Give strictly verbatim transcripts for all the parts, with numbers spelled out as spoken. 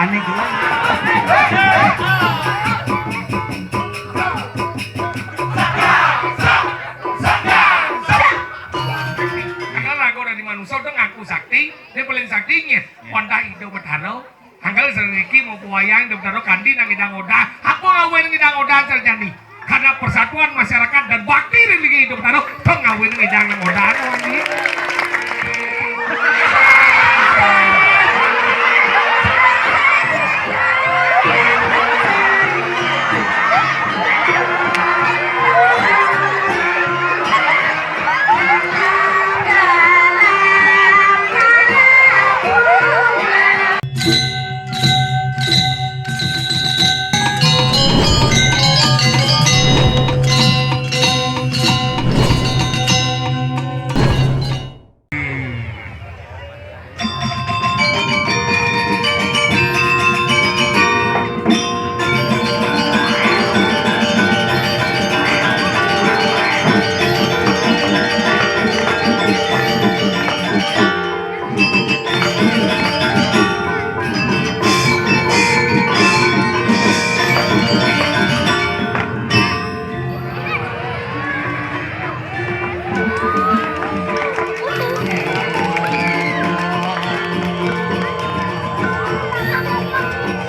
Ane gua. Karena aku dari manusia udah ngaku sakti, dia paling saktinya. Wantah Ida Betara. Angkal sakti mau buayang Ida Betara kandi nang idang odah. Apa ngawin nang idang odah terjadi? Karena persatuan masyarakat dan bakti religi Ida Betara, tong ngawin nang idang nang odah, no, ini.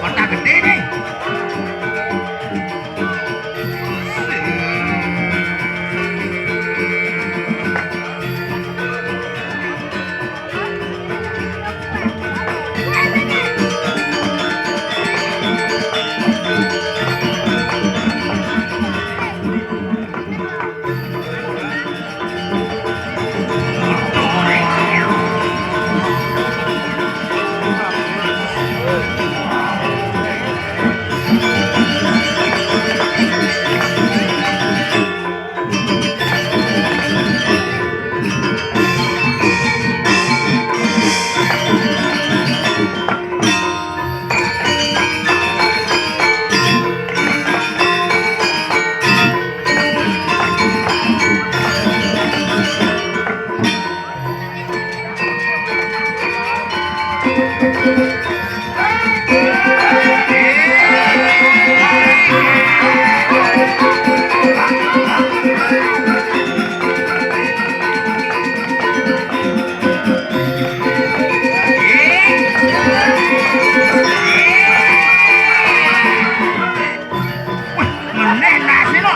Kota gedé nih. Wih, ngeneh nasi lo.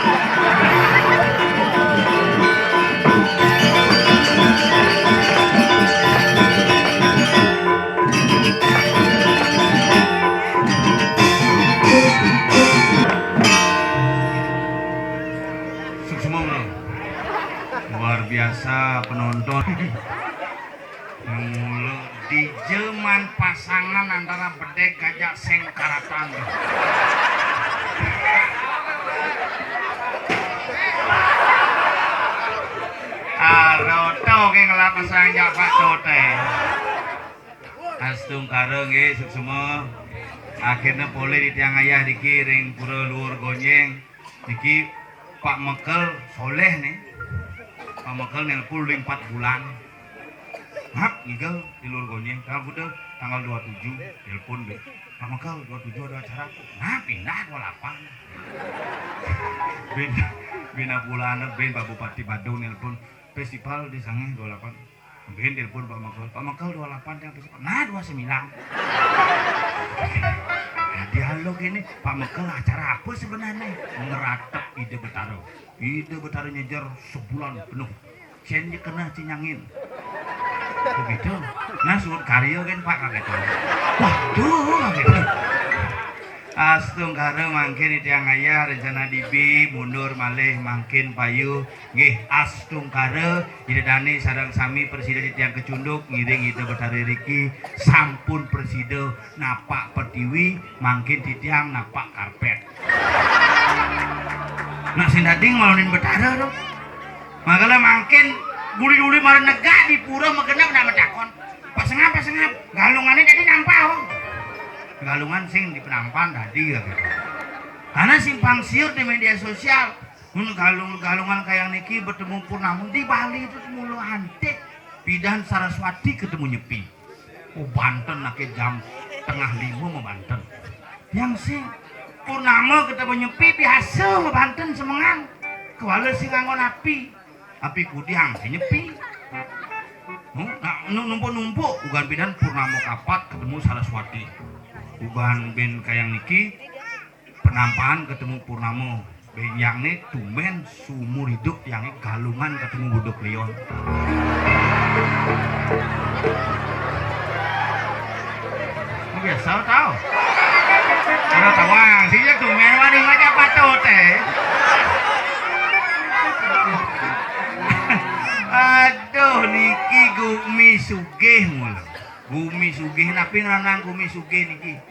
Suksma, Bro. Luar biasa penonton. Mula di jaman pasangan antara bedeg gajah sing karatan. Aroto ke ngelak pasang jak Pak Tote. Astungkara nggih, suksma. Akhirnya polih di tiang ayah niki ring Pura Luhur Gonyeng. Niki Pak Mekel Soleh nih. Pak Mekel nelpon ring empat bulan. Hah, ngigel di Luhur Gonyeng. Tanggal kuda, tanggal dua tujuh, telepon deh. Pak Mekel, dua tujuh ada acara. Nah, pindah dua lapan. Bin, bina bulan, bin Pak Bupati Badung nelpon. Festival di Sangeh dua lapan. Bin telepon Pak Mekel. Pak Mekel dua lapan yang festival. Nah, dua sembilan. Nah, dialog ini, Pak Mekel acara apa sebenarnya? Ngeratek Ida Betara. Ida Betara nyejer sebulan penuh. Cen je kena cinyangin. Begitu. Nah, suud karya kan, Pak, kaget. Waduh, kaget. Astungkara mangkin tiang ayah rencana dibi mundur malih mangkin payu. Nggih, astungkara Ida Dane sareng sami presida tiang kecunduk ngiring Ida Betara riki sampun presida napak pertiwi, mangkin titiang napak karpet. Nah, sing dadi ngalonin Betara to. Makala mangkin duli-duli mara negak di pura magenep nak matakon. Pak Sengap, Pak Sengap, galungane dadi nampah, oh. Galungan sing dipenampan dadi ya gitu. Karena simpang siur di media sosial. Mun galung-, galungan kaya niki bertemu purnama di Bali itu mula antik. Pidan Saraswati ketemu Nyepi. Oh, Banten nake jam tengah lima mabanten. Yang sing purnama ketemu Nyepi biasa mabanten semengan. Kuala sing nganggon api. Api kudiang sing Nyepi. Hmm, nah, nu-, numpuk-numpuk ugan pidan purnama kapat ketemu Saraswati. Ugan bin kayang niki penampahan ketemu purnama. Benjang nih tumben seumur hidup yang galungan ketemu buduk lion. Lu biasa tahu? Kalau tawang, sih ya tumben wani ngajak patut eh. Aduh, niki gumi sugih mulu. Gumi sugih, napi ngeranang gumi sugih niki?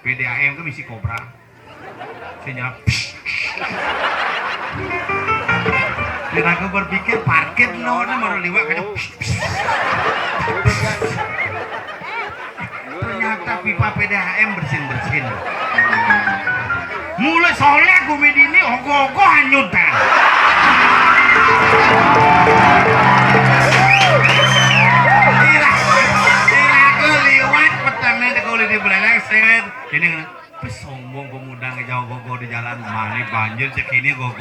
P D A M ke misi kobra. Saya nyerap. Kira aku berpikir parkir lo, ini baru liwat kaca. Ternyata pipa P D A M bersin-bersin. Mulai soleh gumi dini, ogoh-ogoh hanyutan. Kira, kira aku liwat petangnya di kulit di belakang, set. Ini Wis sombong pemuda ngejauh gogo di jalan, mane banjir cek ini gogo.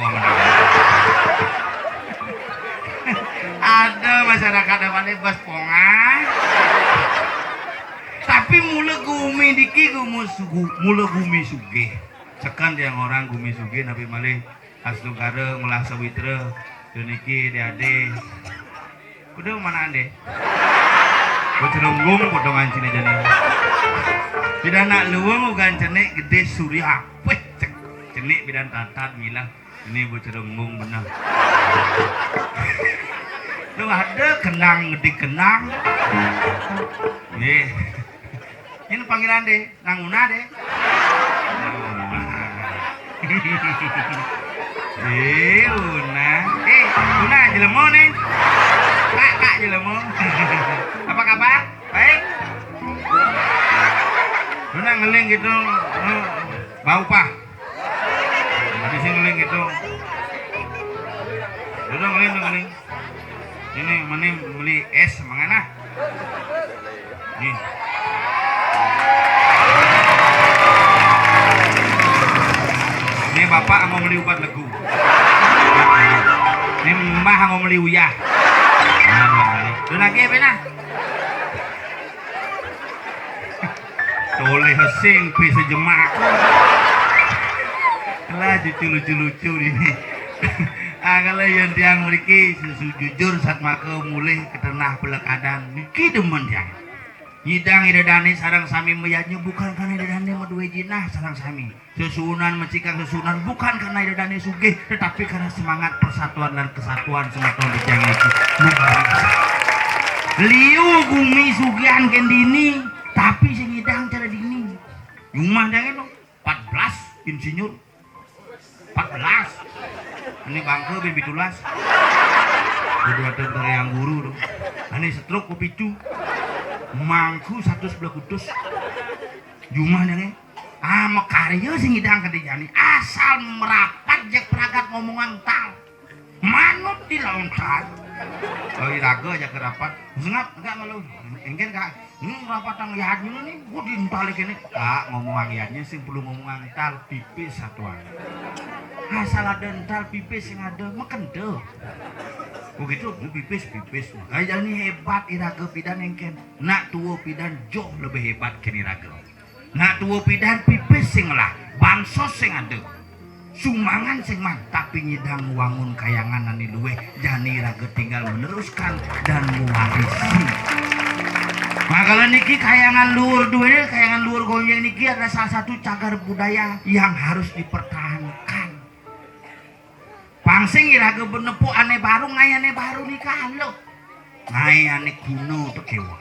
Ada masyarakat apa nih bas pongah. Tapi mula gumi diki gumu sugu, mula gumi sugih. Sekan tiang orang gumi sugih nabi malih Asnugara ngolah sawitra. Duniki ade-ade. Kuda mana ande? Becerunggung potongan cina jani. Tidak nak luwung ugan cenik gede surya. Weh, cek, cenik bidan tatat ngilah. Ini becerunggung benar. Lu ada kenang gede kenang. Nih. Ini panggilan deh. Nang Una deh. Eh, Una. Eh, Una, jelema nih. Kak, Kak, jelema. Apa kabar? Baik. Una ngeling gitu. Oh, bau pah. Tadi sih ngeling gitu. Udah ngeling, udah ngeling. Ini meni beli es mangana. Nih. Ini bapak mau beli ubat legu. Ini mbah mau beli uyah. Nah, dua kali. Lu lagi apa nah? Toleh hesing pi sejemak. Lah cucu lucu-lucu ini. Ah, kalau yang tiang mriki susu jujur saat maka mulih ke tanah pelekadan. Niki demen tiang. Nyidang ida dane sareng sami meyaknya bukan karena ida dane madue jinah sareng sami. Susunan mencikang susunan bukan karena ida dane sugih, tetapi karena semangat persatuan dan kesatuan semeton di tiang niki. Luar biasa. Liu gumi sugihan kendini, tapi sing nyidang cara dini. Jumah dang eno empat belas insinyur. Empat belas. Ini bangke bin pitulas. Kudu ada yang guru tuh. Ini stroke kopicu. Mangku satu sebelah kutus. Jumah dang eh. Ah, makarya sing ngidang kadejani. Asal merapat jek pragat ngomong ental. Manut di launtan. Oh, iraga aja kerapat. Sengap, enggak malu. Engken, Kak. Hmm, rapatang yadnya nih, gua diental kene. Kak, ngomong yadnya sing perlu ngomong ental pipis satuan. Asal ada ental pipis sing ada, mekente. Begitu, pipis, pipis. Makanya ini hebat iraga pidan engken. Nak tua pidan jauh lebih hebat kene iraga. Nak tua pidan pipis sing lah, bansos sing ada. Sumbangan sing man, tapi nyidang wangun kayangan ane luweh, jani raga tinggal meneruskan dan mewarisi. Makala niki kayangan luhur duene, kayangan luhur Gonjeng niki adalah salah satu cagar budaya yang harus dipertahankan. Pangsing iraga benepuk ane baru, ngai ane baru nika alo. Ngai ane kuno tekewa.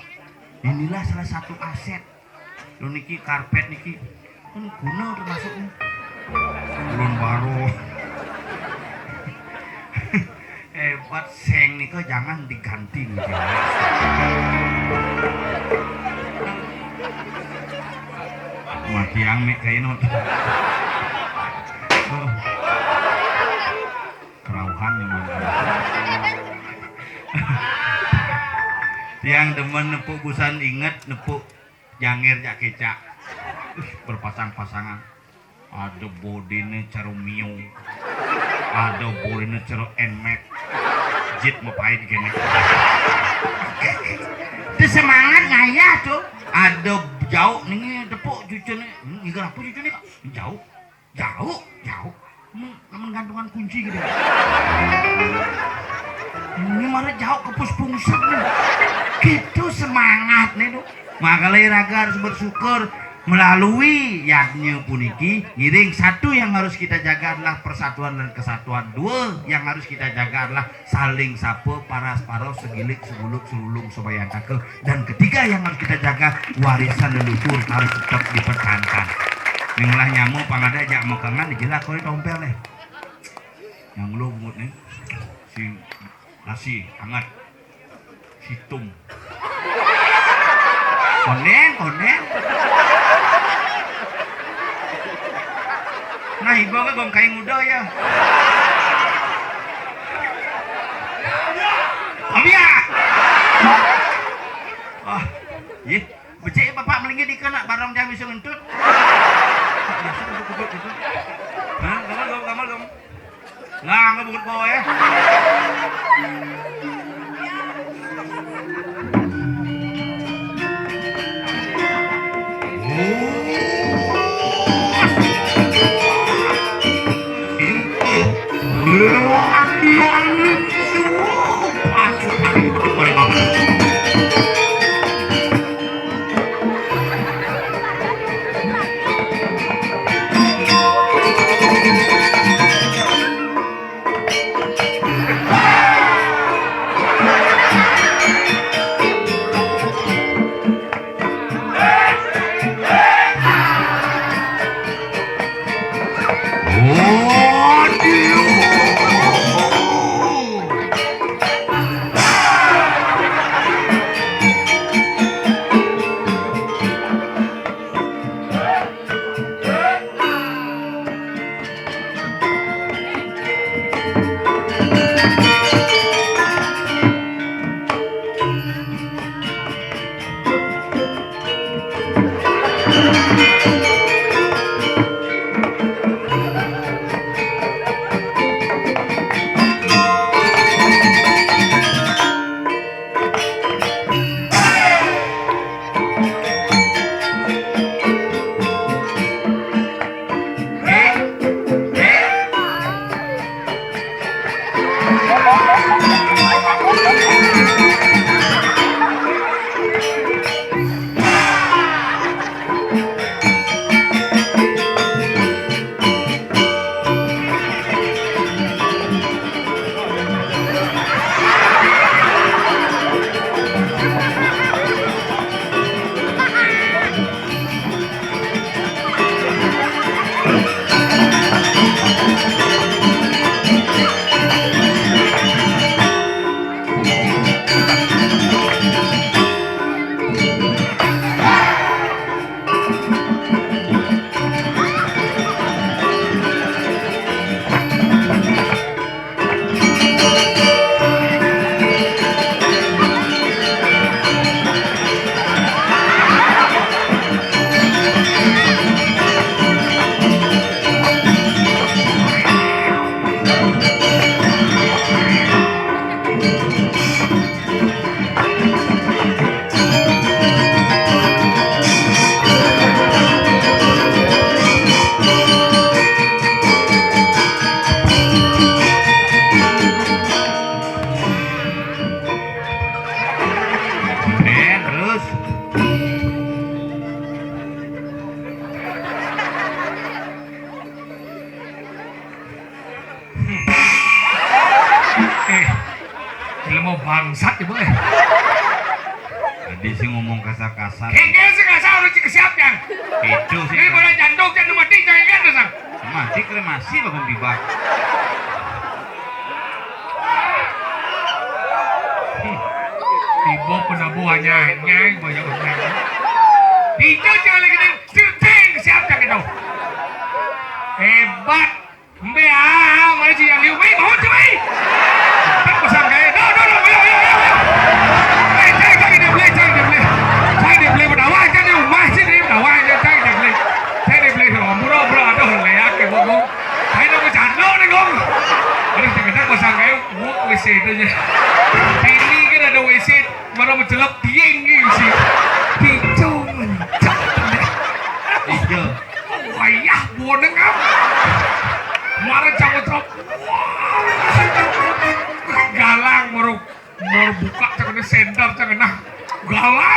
Inilah salah satu aset. Lo niki karpet niki. Kan guna termasuk nih. Ulun baru. Hebat seng nika jangan diganti nih. Mati yang mek kayak not. Oh. Kerauhan memang. Tiang demen nepuk busan inget nepuk Janger jak kecak. Ih, berpasang-pasangan. Ada bodine caro Mio. Ada bodine caro Nmax. Jit mah pahit kene. Itu semangat ngayah tuh. Ada jauh nih tepuk cucune. Hmm, iga apa cucune? Jauh. Jauh, jauh. Hmm, lamun gantungan kunci gitu. Ini malah jauh ke pus pungsut nih. Gitu semangat nih tuh. Maka iraga harus bersyukur melalui yadnya puniki. Ngiring, satu yang harus kita jaga adalah persatuan dan kesatuan. Dua yang harus kita jaga adalah saling sapa, paras-paros, segilik, seguluk, serulung, sebayang kake. Dan ketiga yang harus kita jaga, warisan leluhur harus tetap dipertahankan. Yang lah nyamuk pangada jak mekengan dijelak kau tompel deh. Yang lu bungut nih, si nasi hangat, situm. Konden, konden. Nah, ibu ke gong kain muda ya. Om ya. Oh, iya. Becik bapak melinggih di kena barong jam isu ngentut. Biasa ngentut gitu. Hah, gamal gom, gamal gom. Nggak, nggak bungut bawa ya. Eh, terus. Eh, ilmu bangsat ibu eh. Tadi sih ngomong kasar-kasar. Kengkel sih kasar, udah cik siap ya. Itu sih. Ini pada jantung, jantung mati, jangan kan tuh sang. Mati kremasi bakal tiba. Tiba penabuhannya, nyai banyak banyak. Itu jangan lagi nih, siap ya gitu. Hebat. Mbe ah, mana si yang liu, mbe, mau cemai. Tak pasang gaya, no, no, no, ayo, ayo, ayo, ayo. Eh, cai, cai, dia beli, cai, dia beli. Cai, dia beli, berdawa, cai, dia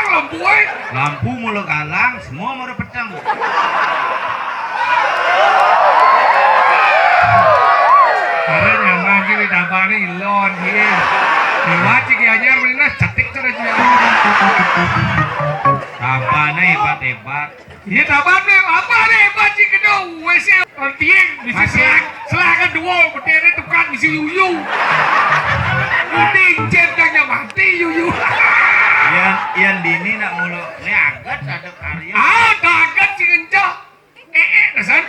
Lampu, eh. Lampu mula galang, semua mara peteng. Karena nyaman ki wit abang ni ilon ki. Lewat cik anyar mena cetik sudah jual. Abang ni hebat-hebat. Iya, taban ni, apa ni hebat sih kena W C. Penting, bisi selak, selak kan dua, betul ni tukang bisi yuyu. Ini encen dah nya mati yuyu. Yan, yan dini nak mulu. Ni agat ada karya. Ah, dah agat si kencah. Eh, eh, rasan.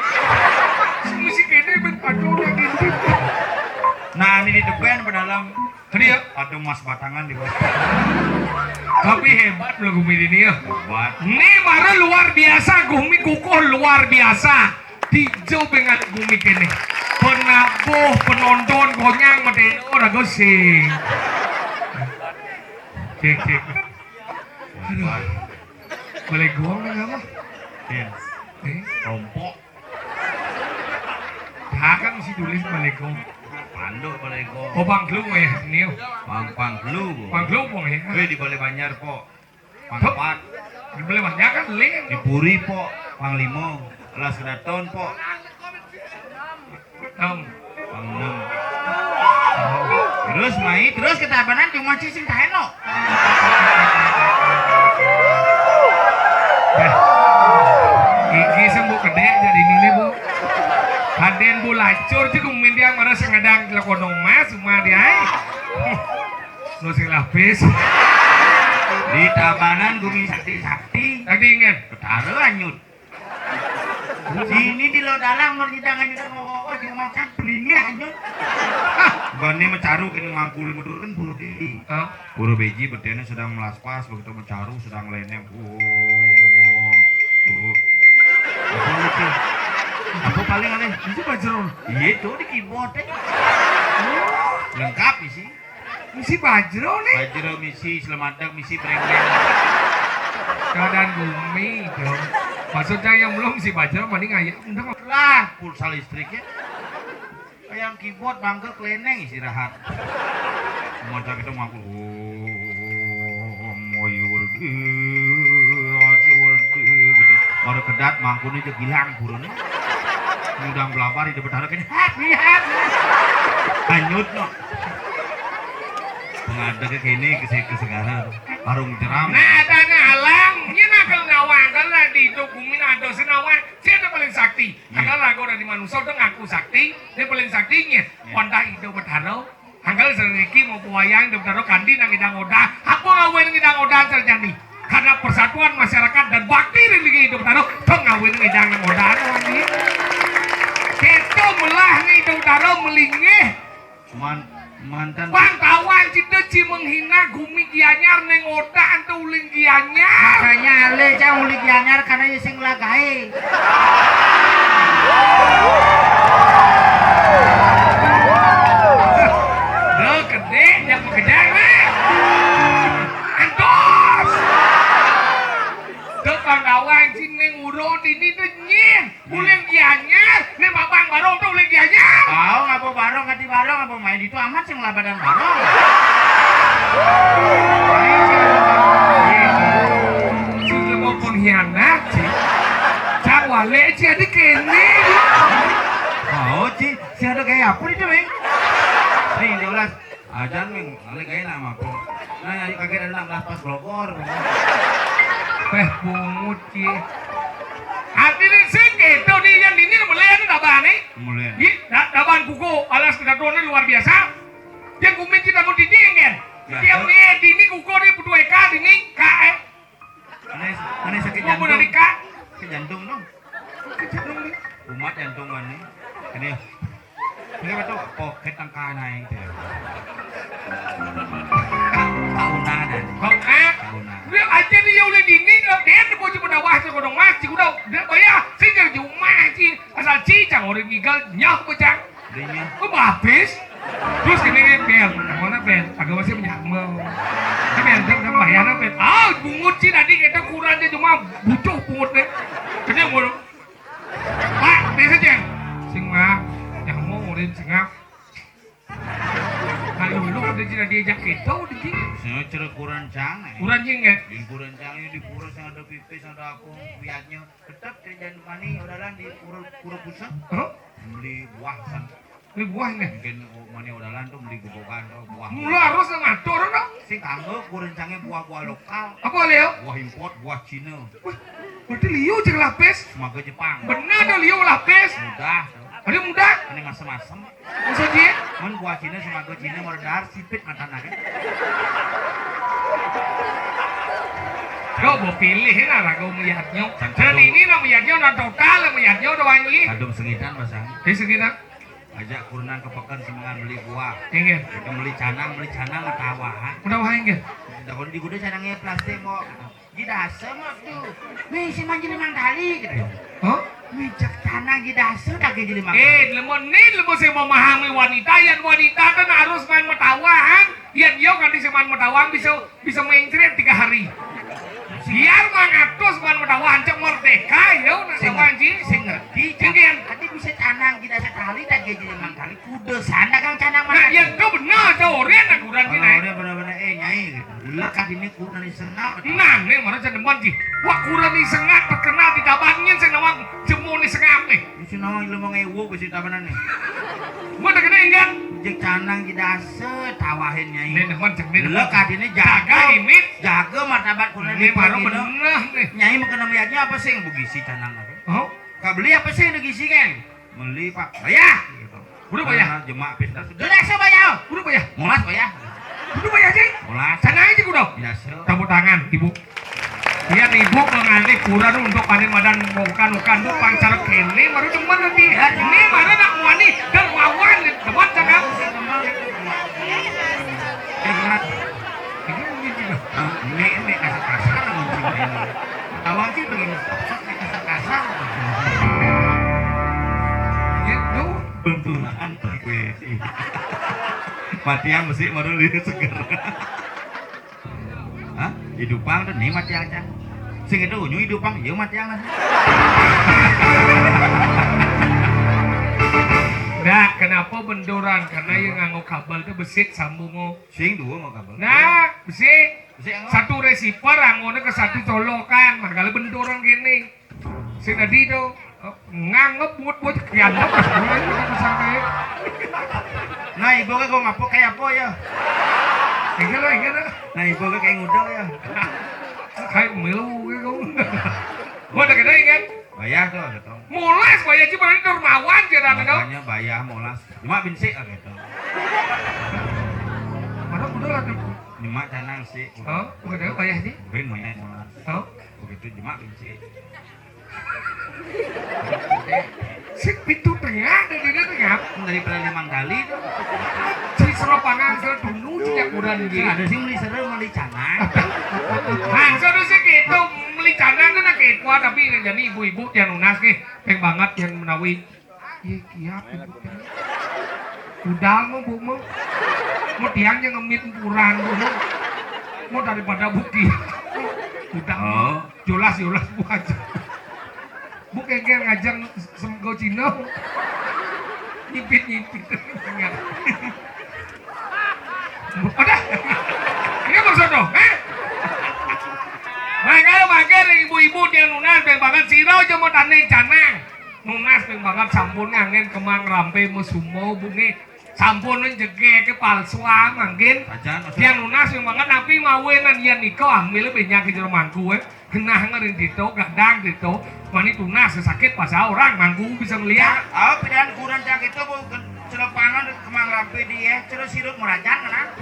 Mesti kena ben padu lagi. Nah, ini di depan pada dalam. Tadi ya, ada emas batangan di bawah. Tapi hebat loh gumi ini ya. Hebat. Ini mara luar biasa, gumi kukuh luar biasa. Tijo bengat gumi kene. Penabuh, penonton, gonyang, medeno, ragu sing. Cek, cek. Aduh. Balai gong ni apa? Iya. Eh? Rompok. Dah kan si tulis balai gong. Panduk balai gong. Oh, Bang Glung ya, ni. Bang, Bang Glung. Bang Glung, Bang, ya. Eh, di Balai Banjar, Pok. Pangkat. Di Balai Banjar kan, Ling. Di Puri, Pok. Panglima. Kelas kedaton, Pok. Enam. Pang enam. Terus mai, terus ketabanan cuma sing taeno. Nah, iki sembuh kedek jadi ini, Bu. Aden Bu lacur sih kumindiang marasa ngedang lekono emas, cuma dia, eh. Lo sing lapis. Di tabanan gumi sakti-sakti. Tadi ingat. Betara anyut. Sini di lo dalang, mau kita nganyut, mau, oh, oh, cuma kan pelini anyut. Bani mecaru kini mangkul medur kan buru diri. Hah? Buru beji bedene sedang melaspas, begitu mecaru sedang leneng. Wuh, wuh. Apa itu? Apa paling aneh? Itu bajro. Iya, itu di keyboard, eh. Lengkap isi. Misi bajro nih. Bajro misi, selemadak misi, brengeng. Keadaan gumi, dong. Maksudnya yang belum si bajro mending ayam. Udah, lah, pulsa listriknya. Yang keyboard bangke keleneng istirahat. Mata kita ngaku, "Oh, moyo werdi, aja werdi," gitu. Baru kedat mangkune aja gilang burune. Ngundang belapar di depan kene, "Hap, hap." Hanyut no. Pengadege kene ke, kesegaran. Warung jeram. Nah, ada alang, ini nakal nawang, kalau di itu bumi ada senawang, siapa paling sakti? Iya. Angkal lagu dari manusia tu ngaku sakti, dia paling saktinya. Iya. Wantah Ida Betara, angkal seriki mau wayang Ida Betara kandi nang idang odah. Apa ngawin idang odah terjadi? Karena persatuan masyarakat dan bakti religi Ida Betara, tu ngawin idang nang odah tu, Andi. Kita melah ni Ida Betara melinggih. Man-, mantan. Bang, kawan kita ci menghina gumi Gianyar neng otak ente uling Gianyar. Makanya ale cang uling Gianyar karena ising lagai. Dah gede, jangan kejar, weh. Antos. Dah, bang, kawan ci neng urut ini tuh nyin. Uling Gianyar, ni babang barong tu uling Gianyar. Tahu ngapa barong, kati barong, apa main itu amat sing labadan barong. Sudah mau pengkhianat, ci. Cak wale, ci, ada kene. Oh, ci, si ada gaya apa itu, Meng? Nih, jelas. Ajan, Meng, ale gaya nama apa? Nah, nyari kaget ada enam belas pas blogor. Peh, pungut, ci. Artinya sing gitu, di yang ini mulai ada tabah nih. Mulai. Di, da-, tabahan kuku, alas kedatuannya luar biasa. Dia kumin kita mau dinding, kan? Ya, tiap betul. Nih, dini kuku nih, butuh eka, dini, ka, eh. Aneh, aneh sakit. Mau jantung. Dari ka? Sakit jantung dong. Sakit jantung nih. Umat jantung mana? Ini. Ini betul. Pocket tangka naik tuh. Tauna dan. Kok, eh? Tauna. Dia aja dia udah dini, dia, dia mau coba dah wah, coba dong, Mas, coba dong. Dia bayar, sih jangan cuma, sih. Asal cicang orang gigal, nyah, becang. Dinya. Kok habis? Terus kene bel, mana bel? Agak masih menyamel. Kan bel, dia udah bayar bel. Ah, bungut sih tadi kita kurang dia cuma butuh bungut nih. Kena mulu. Pak, biasa aja. Sing mah, yang mau ngurin singap. Kalau lu udah tidak diajak kita, udah sih. Saya cerek kurang cang, eh. Kurang jing, ya? Jing kurang Yang di pura sing ada pipis, ada apa, liatnya. Tetep kerjaan mani odalan di pura, pura pusat. Hah? Beli buah san. Beli buah nggih? Mungkin, oh, mani odalan tuh beli gogogan tuh buah. Mula harus ngatur to. Sing kanggo kurencangnya buah-buah lokal. Apa, Leo? Buah import, buah Cina. Wah, berarti Leo cek lapis. Semaga Jepang. Bener to Leo lapis. Mudah tuh. Ada mudah? Ini masem-masem. Maksud dia? Mun buah Cina semaga Cina merdar sipit matana kan. Yo, mau pilih lah ragu melihatnya. Dan ini nak melihatnya, nak total melihatnya udah wangi. Kadung sengitan pasang. Di sengitan. Ajak kurenan ke peken semangan beli buah. Inggih. Kita beli canang, beli canang matawahan. Matawahan, inggih. Dah kalau di gudang canangnya plastik kok. Jidasa mah tuh. Nih si manjil emang tali gitu. Hah? Mijak canang jidasa tak jadi mang. Eh, lemon nih, lemon saya memahami wanita, yang wanita kan harus main matawahan. Yang yo kan di seman matawahan bisa bisa mencret tiga hari. Biar mangatus man matawahan cek merdeka yo nak sing lawan ji. Sing ngerti. Sing ngerti. Tadi bisa canang jidasa tali tak jadi mang tali. Kuda sana kang canang. Nah, mana? Yang itu benar, itu orang nak kurang sih, orang naik. Orang benar-benar, eh, nyai, gitu. Lekat ini kurang di sengap. Nah, nih, mana saya demen sih. Wah, kurang di sengap, terkenal di Tabanan, saya nawang jemu di sengap nih. Ini si nawang ilmu ngewo, besi Tabanan nih. Mana kena ingat? Jek canang jidasa, tawahin nyai. Nih, demen, cek nih, demen. Lekat ini jaga, jaga imit. Jaga martabat kurang ini ini baru pagi, no. Benar nih. Nyai mau kena melihatnya apa sih yang begisi canang apa? Oh? Kau beli apa sih yang begisi kan? Meli, Pak. Bayah. Gitu. Udah bayah. Karena jemak pindah. Udah saya bayah. Udah bayah. Molas bayah. Udah bayah sih. Molas. Sana aja udah. Biasa. Tepuk tangan, Ibu. Lihat Ibu mengalih kurang untuk panen madan bukan bukan bu pancar kene baru demen nanti. Ya, ini mana nak muani dermawan demen cakap. Eh, Mat. Ini, ini, ini. Ah, ini, ini kasar-kasar ngomong ini. Awal sih begini, kasar-kasar. Gitu. Bentulan kowe. Matiang besi baru dia seger. Hah? Idupang tuh nih matiang, Cang. Sing itu unyu idupang, iya matiang lah. Nah, kenapa benduran? Karena yang nganggo kabel tuh besit sambung. Sing dua mau kabel. Nah, besit. Besit apa? Satu receiver anggone ke satu colokan, makanya benduran gini. Sing tadi itu, eh, nganggep buat-buat kian. Nah, ibu ke gua ngapa kayak apa ya? Enggak lah, enggak lah. Nah, ibu ke kayak ngudel ya. Kayak milu gitu. Gua udah gede kan? Bayar tuh, ada tong. Molas, bayar sih berarti dermawan, dia datang, dong. Makanya bayar molas. Cuma binsik lah gitu. Mana udah lah tuh. Nyemak canang sih. Hah? Bukan ada bayar sih? Beri molas. Hah? Begitu jemak binsik. Si pintu tengah, dari dia tengah. Dari pernah limang kali tuh. Si seropangan ke dulu, sejak kurang. Sing dia. Ada sih beli seru, beli canang. Nah, seru sih gitu, beli canang tuh nak kuat, tapi jadi ibu-ibu yang nunas nih, pengen banget yang menawi. Iya, kiap, ibu. Udah mau, Bu, mau. Mau tiangnya ngemit puran, Bu, mau. Mau daripada buki. Udah. Oh. Jolas, jolas, Bu aja. Bu kengkeng ngajeng semgo Cina. Nyipit-nyipit. Udah. Ini maksud dong, eh? Makanya mager ibu-ibu dia nunas, baik banget. Siro aja mau tanding canang. Nunas ping banget sampun ngangen kemang rampe mesumo bune. Sampun jegeke palsu mangkin. Pajan, pajan. Yang nunas ping banget napi mawinan yen nika ambil banyak ke jero mangku, eh. Genah ngering dito, gadang dito. Mani tunas sakit pasal orang mangku bisa ngeliat. Oh, pilihan kurang cak itu, Bu. Celepangan kemang rampe dia, terus sirup merajan, mana?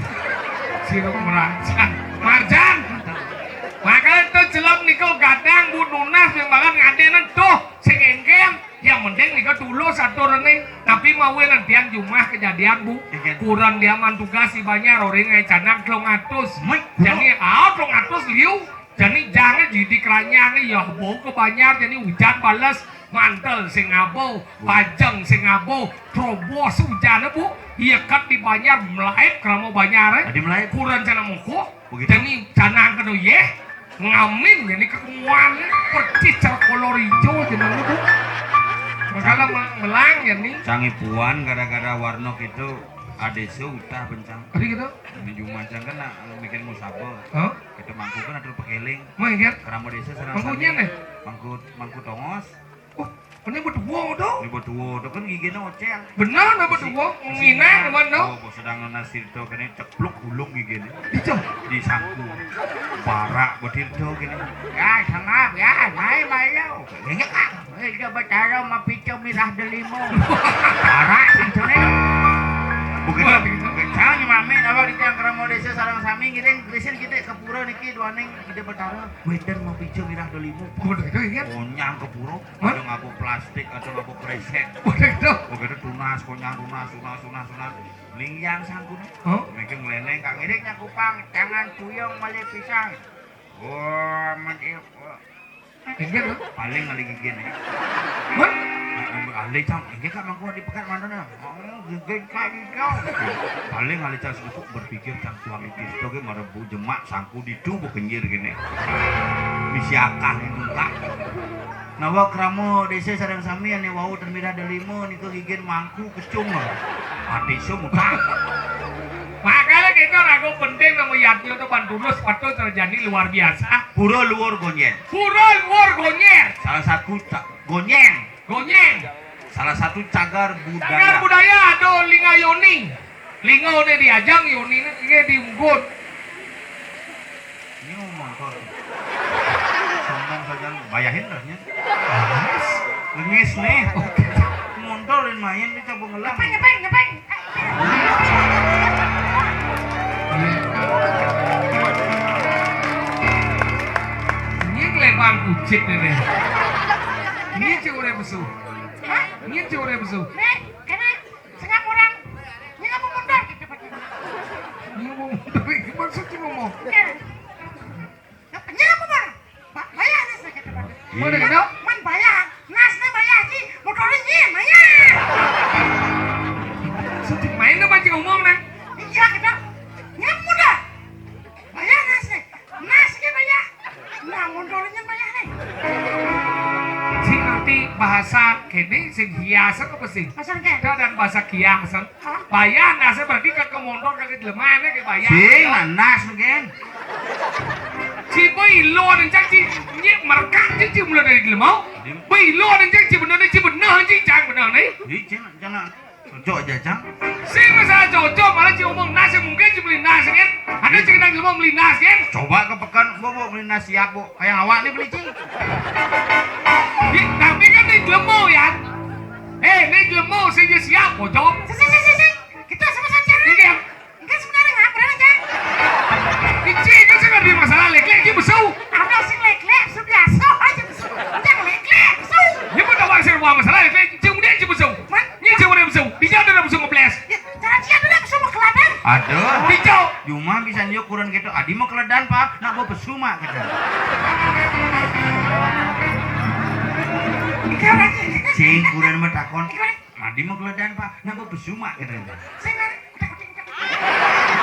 Sirup merajan. Marjan. Maka itu celem niku gadang, Bu, nunas ping banget ngadenan tuh. Sing engkem, yang penting nika tulus aturane. Tapi mawinan tiang jumah kejadian, Bu. Iya. Kurang dia man tugas di Banjar, orang ngai canang telung atus. Mik, jadi, ah, telung atus liu. Jadi jangan jadi keranyang ya, Bu, ke Banjar jadi hujan bales, mantel sing abo, pajeng sing abo, terobos hujan, Bu. Iya kat di Banjar melaib kerama Banjar, eh. Tadi melaib. Kurang canang moko. Begitu. Jadi canang kena ye. Ngamin ini kekuan percis cara kolor hijau jenenge, Bu. Makanya ma-, melang ya nih. Canggih puan gara-gara warnok itu ada utah bencang. Tadi gitu? Ini cuma cang kena bikin musabah. Hah? Kita mangku kan atur pakéling. Mangku désa sareng mangku sami. Mangku, mangku tongos. Oh, ini berdua tuh. Ini berdua tuh kan giginé océl. Bener, ini berdua. Nginang, mana? Oh, sedang nasi itu kan ceplok gulung giginé. Di sangku. Barak betul tuh gini. Ya, sangap, ya, mai, mai, ya. Ya, ya, Kang. Eh, dia Batara mapica mirah delima. Barak, itu nih. Bukan, bukan, mami, apa di tiang keramo désa sareng sami, ngiring, risin kita ke pura niki, duaning, kita Batara. Wénten mapica mirah delima. Waduh, itu, iya. Konyang ke pura, ada ngabuk plastik, ada ngabuk kresek. Waduh, itu. Waduh, itu tunas, konyang, tunas, tunas, tunas, tunas. Lingyang sangkuna. Hah? Mungkin nglénéng, Kak, ngiring nyakupang, jangan puyeng malih pisang. Wah, men-, eh, wah. Paling ngalih giginé. Hah? Alih, Cang. Inggih, Kak, mangku di pekat manten ya? Oh, gigit Kak Ridho. Paling alih, Cang, sibuk berpikir, Cang, tuang iki. Itu ge merebu jemak, sangku ditu, bu kenyir gini. Misi akah itu, Kak. Nawa krama désa sareng sami ané wau termirah delima nika gigin mangku kecung. Ati sum, Kak. Makanya kita ragu penting nama yadnya tuh pan tulus, patut terjadi luar biasa. Pura luar gonyen. Pura luar gonyen. Salah satu ca-, gonyen. Gonyen. Salah satu cagar budaya. Cagar budaya ada linga yoni. Linga udah diajang, yoni ini diunggut. Ini mau motor. Sombong saja, bayahin dah nya. Lengis nih. Motor dan main, ini coba ngelam. Ngepeng, ngepeng, ngepeng. Ini kelebang kucit ini. Ini cewek musuh. Hah? Ini cewek musuh. Nih, kena sengap orang. Ini kamu mundur gitu, Pak. Ini mau mundur, ini maksudnya ngomong. Iya. Nyapa, Bang? Ba-, bayar nas na kita, Bang. Iya. Mana kita? Man bayar. Nas na bayar, Ji. Motornya nyi, bayar. Suci main na, Bang, Ji, ngomong na. Iya, kita. Nyapa dah. Bayar nas na. Nas na bayar. Nah, motornya bayar na. Sing arti bahasa kene, sing hiasan apa sih? Bahasa kene. Kita dan bahasa kiasan. Hah? Bayar, nah, saya berarti ke, ke motor, ke jelema, ini ke bayar. Sing, nah, nas mungkin. Si boy lo ada cang, si nyek merekam, si, si mula dari jelema. Dim. Boy lo ada cang, si bener, si bener, si cang bener nih. Ih, cang, cang, cocok aja, cang. Sing masalah cocok, malah si ngomong nas, mungkin si beli nas, kan? Ada si kenal jelema beli nas, kan? Coba ke pekan, bu, bu, beli nas siap, bu. Kayak awak nih beli, cing. Ih, tapi kan ini jelema, ya. Eh, ini jelema, sing siap, bocor. Si, si, si, si, si. Kita sama saja. Iya. Enggak sebenarnya ngapa aja? Kecil itu sih nggak ada masalah, lek-lek, dia besau. Ada sing lek-lek, su biasa aja besau. Jangan lek-lek, besau. Dia pun tahu sih, wah, masalah lek-lek, cuma dia aja besau. Man? Ini cuma dia besau. Dia ada besau ngebles. Ya, cara dia ada besau mau keladan. Aduh. Hijau. Cuma bisa njuk kurang gitu. Adi mau keledan, Pak. Nak mau besuma gitu. Cing, kurang mah takon. Madi mau geledan, Pak. Napa besuma katanya? Sing, mari, kutak-kutik, kutak.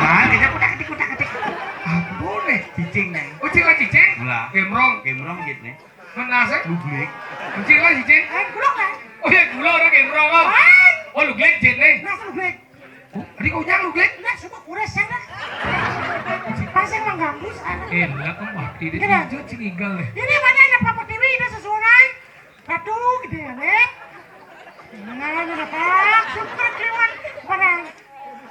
Nah, kita kutak-kutik, kutak-kutik. Apa nih? Cicing nih. Oh, cing lah cicing? Mula. Gemrong. Gemrong jit nih. Mana sih? Luglik. Cing lah cicing? Eh, gulung lah. Oh ya, gulung orang gemrong, oh. Hai. Oh, luglik jit nih. Nah, luglik. Oh, tadi kau nyang luglik? Nah, semua kures sana. Pasang mengganggu sana. Eh, lah, kau mati deh. Gini. Cicing cing igal deh. Ini mana ada Papa Tiwi, ada sesuai. Aduh, gedé ya, Lek. Nah, ini apa? Suka kliwon. Mana?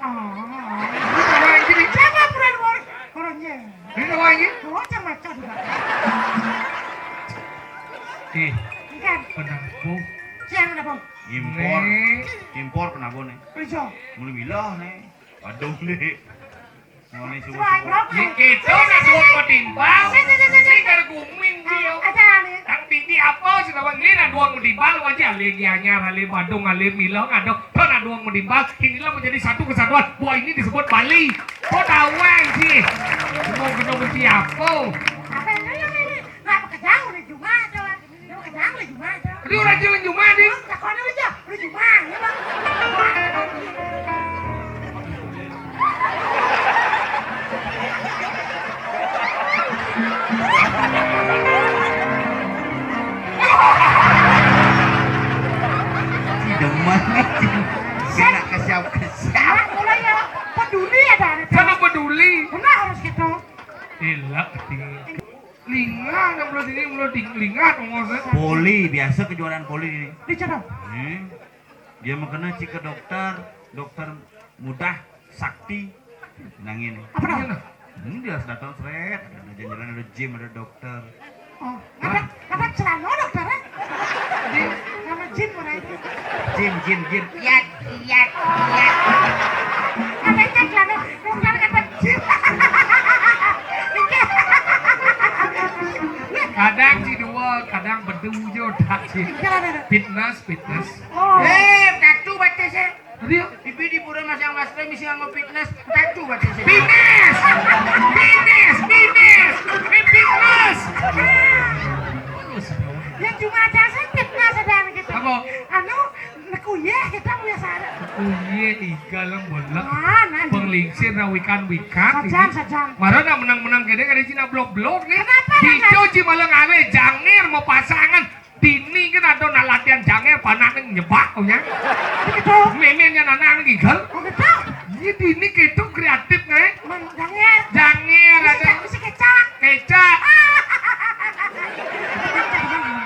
Oh. Ini apa lagi nih? Siapa pura luar? Orangnya. Ini apa lagi? Oh, macam-macam juga. Eh, ikan. Kenapa? Siang kenapa? Impor. Nih. Impor kenapa nih? Iso. Mulai milah nih. Aduh nih. Nah, ini semua. Coba, semua. Bro. Ya, kita nak dua menimbang. Sik, sik, sik, sik, sik. Sing karo gumin dia. Aja nih. Nang titi apa sing apa ini nak dua menimbang, wajah ale gianyar, ale badung, ale milah, aduh, kau nak dua menimbang, inilah menjadi satu kesatuan. Wah, ini disebut Bali. Kau tahu sih. Mau kena benci apa? Apa yang ini? Nggak pakai jauh nih, cuma aja lah. Dia ora jalan jumah, Ding. Takone aja, lu jumah, ya, Bang. Demen nih. Kena kesiap-kesiap. Mulai ya, peduli ya, Bang. Kan peduli. Benar harus gitu. Elak. Ada mulut ini, mulut di lingat ngomongnya. Poli, biasa kejuaraan poli ini. Di sana. Hmm. Dia makanya cik ke dokter, dokter mudah sakti. Nangin. Apa dong? Iya, nah. Hmm, dia harus datang seret. Ada jalan-jalan, ada gym, ada dokter. Oh, ada, ada celana dokter, eh? Di nama gym orang itu. Gym, gym, gym. Iya, iya, iya. Ada yang celana dokter kata gym. Kadang si dua, kadang bedu je otak si. Iya, ada, ada. Fitness, fitness. Oh. Eh, tattoo baca saya. Tadi ya? Bibi di pura masang masker, misi nganggo fitness. Tattoo baca saya. Fitness! Fitness! Fitness! Eh, fitness! Ya cuma ada sih fitness ada gitu. Apa? Anu, neku ya kita punya sana. Oh iya, iga lang bolak. Ah, nah. Penglingsir na wikan-wikan. Sajan, sajan. Mara nak menang-menang gede kada Cina blok-blok nih. Kenapa? Hijau ci malang ale, jangir mau pasangan. Dini kan ada nak latihan jangir, panak nih nyebak punya. Gitu. Memenya anak nih gigel. Oh, gitu. Iya, dini gitu kreatif nih. Mang, jangir. Jangir, bisa ada. Bisa kecak. Kecak.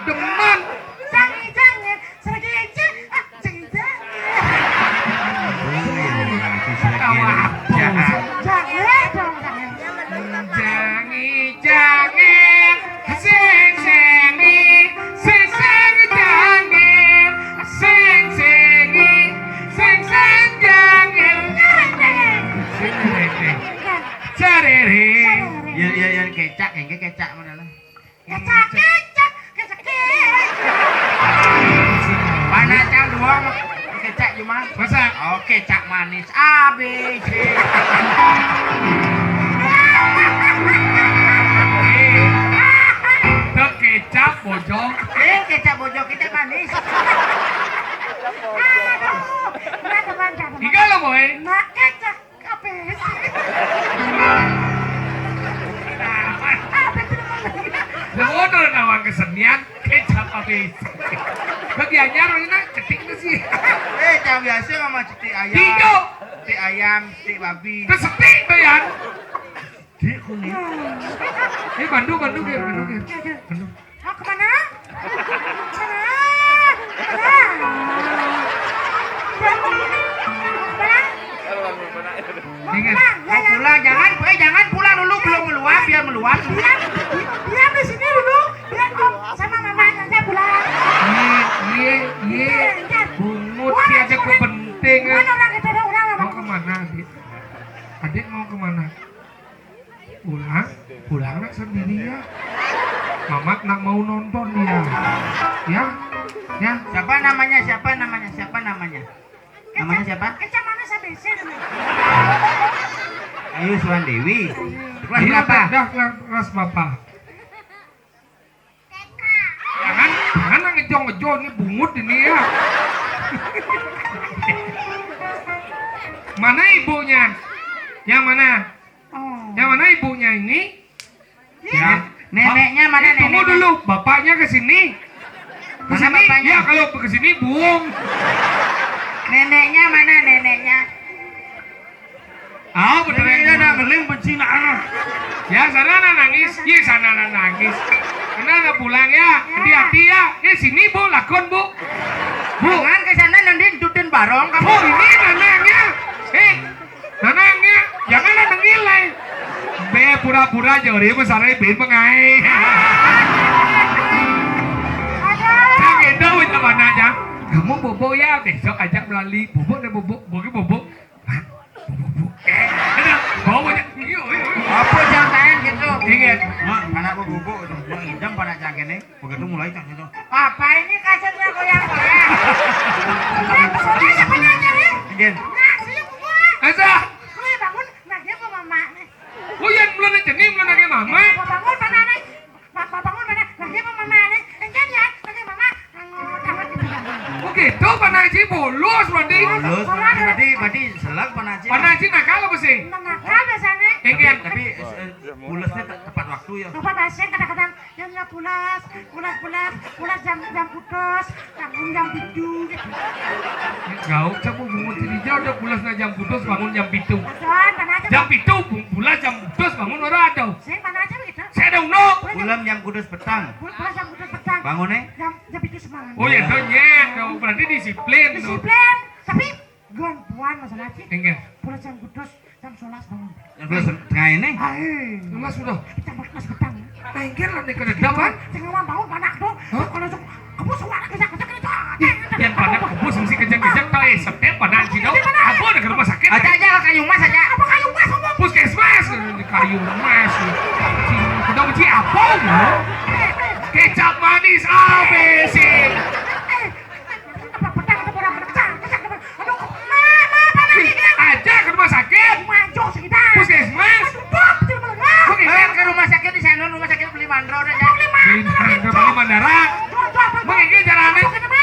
Demen. Jangir, jangir. Seragi aja. Ah, jangir, jangir. Tawa apa? Jangir dong, jangir. Jangi, jangi, sing, singi, sing, sing, jangi, sing, singi, sing, sing, jangi. Sing, sing, sing. Sarere. Ya, ya, ya, kecak, kecak mana lah? Kecak, kecak, kecak, kecak. Panacang dua, kecak cuma. Masa? Oh, kecak manis. A, B, C. Tek kecap bojong. Eh, kecap bojong kita manis. Aduh, berat, teman, teman. Tiga lo, boy. Nah, kecak. Apa sih? Apa sih? Lah, modal nawang kesenian, kecap apa sih? Bagi anyar, ini cetik itu sih. Eh, cang biasa mama cetik ayam. Tiga. Cetik ayam, cetik babi. Kesetik tuh, Yan. Cetik kuning. Eh, bandu, bandu, Gir, bandu, Gir. Bandu. Mau kemana? Sana. Sana. Kemana? Mau pulang. Ya, mau ya. Pulang. Jangan, eh, jangan pulang dulu, belum meluap, biar meluap. Biar, biar di sini dulu, biar Om sama Mama aja pulang. Iya, iya, iya. Iya, iya. Bungut. Wah, sih aja kepentingan. Mana orang itu, ada orang apa? Mau kemana, Adik? Adik mau kemana? Pulang, pulang nak sendiri ya. Mamat nak mau nonton dia. Ya, ya. Siapa namanya? Siapa namanya? Siapa namanya? Namanya siapa? Kecap mana saya bese namanya? Ayu Suhan Dewi. Kelas berapa? Dah, dah, kelas, kelas berapa? Jangan, jangan ngejong-ngejong, ini bungut ini ya. Mana ibunya? Yang mana? Oh. Yang mana ibunya ini? Ya. Neneknya mana? Eh, tunggu neneknya dulu, bapaknya ke sini. Ke sini? Mana bapaknya? Ya, kalau ke sini buung. Neneknya mana neneknya? Ah, bener. Ini ada ngeling benci nak. Ya, sana anak nangis. Ya, sana anak nangis. Sana anak pulang ya. Hati-hati ya. Eh, sini, Bu, lakon, Bu. Bu. Jangan ke sana, nanti dutin barong kamu. Oh, ini nanangnya. Eh, nanangnya. Jangan anak nilai. Be pura-pura jori besar bin pengai. Cang itu wit apa aja. Kamu bobo ya, besok ajak melalui bobo dan bobo, bobo, bobo. Hah? Bobo, bobo. Eh, ada. Bobo ya. Iya, iya, iya. Apa jangan gitu? Ingat. Mak, mana bobo gitu. Mak idam pada cang ini. Begitu mulai cang itu. Apa ini kasetnya goyang-goyang? Sudah, sudah, siapa nanya nih? Ingat. Nah, sini bobo. Asa. Gue bangun, nah dia mau mama nih. Oh, yang belum jenis, belum lagi mama. Mau bangun, mana nih? Bapak bangun mana? Lagi apa mama nih? Enggak ya, lagi mama. Anu, dapat gitu. Oh gitu, Pak Naji bolos berarti. Bolos, berarti, berarti selak Pak Naji. Pak Naji nakal apa sih? Nakal biasanya. Enggak. Tapi, tapi, eh, pulasnya te-, tepat waktu ya. Lupa bahasa kadang-kadang yang nggak pulas, pulas, pulas, pulas jam, jam putus, bangun jam tujuh gitu. Gauk, coba bungut di jauh udah pulas na jam putus, bangun jam pitu. Tuan, mana aja? Jam pitu, bu-, pulas jam putus, bangun orang ada. Saya mana aja begitu? Saya ada uno. Jam kudus petang. Bolas jam kudus petang. Bangune? Jam, jam pitu semangan. Oh ya, to nyek, to berarti disiplin to. Disiplin, tapi nggon puan masalah sih. Nggih. Bolas jam kudus jam sebelas bangun. Jam sebelas tengah ini? Ae. Sebelas sudah. Jam sebelas petang. Nah, nggih lah nek kededaman. Sing ngomong bangun panak to. Hah? Kalau sok kamu suara kejak-kejak itu. Yang panak kamu sing kejak-kejak to, eh, setep panak sih to. Apa ada ke rumah sakit? Aja, aja, kayu mas aja. Apa kayu mas ngomong? Puskesmas, kayu mas. Udah benci apa lo? Kecap manis A B C. Apa petang atau kurang pecah? Kejak, aduh, mama, panak ini. Aja ke rumah sakit. Maju sekitar. Puskesmas. Aduh, Bob, tidak mendengar. Puskesmas. Ke rumah sakit di sana, rumah sakit beli mandro aja. Beli mandro, beli mandara. Tuh, tuh, apa, Bang, ini caranya. Tuh, kenapa,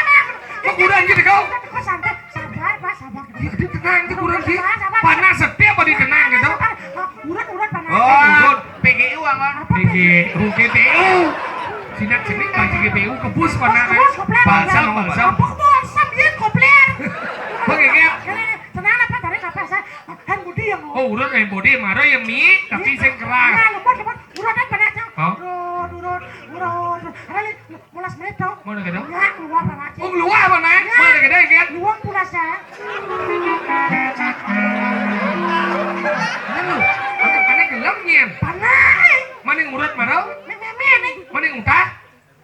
Bang? Kok kurang gitu kau? Kok santai? Sabar, Pak, sabar. Ya, dia tenang, itu kurang sih. Sabar, sabar. Panas setiap hari tenang gitu. Sabar, sabar. Oh, urut, urut, panas. Oh, urut. P G U, Bang. Apa P G U? P G U, G T U. Sinak sinik, Bang, G T U, kebus, panas. Kebus, kebus, kopler. Balsam, balsam. Apa kebus? Sambil kopler. Oke, Kep. Ini, ini, tenang, apa, tarik napas, ya. Hand body yang. Oh, urut hand body, mara ya mi, tapi sing keras. Nah, lembut, lembut. Urut, apa, nak, Cang? Hah? Urut, urut, urut, urut. Ada li-, limolas menit to. Mana kena? Ya, keluar panas. Oh, keluar panas. Ya. Mana kena, Kep? Luang pulas ya. Mana lu? Anak-anak gelem nyen. Panas. Mana yang urut, mara? Me, me, me, nih. Mana yang utah?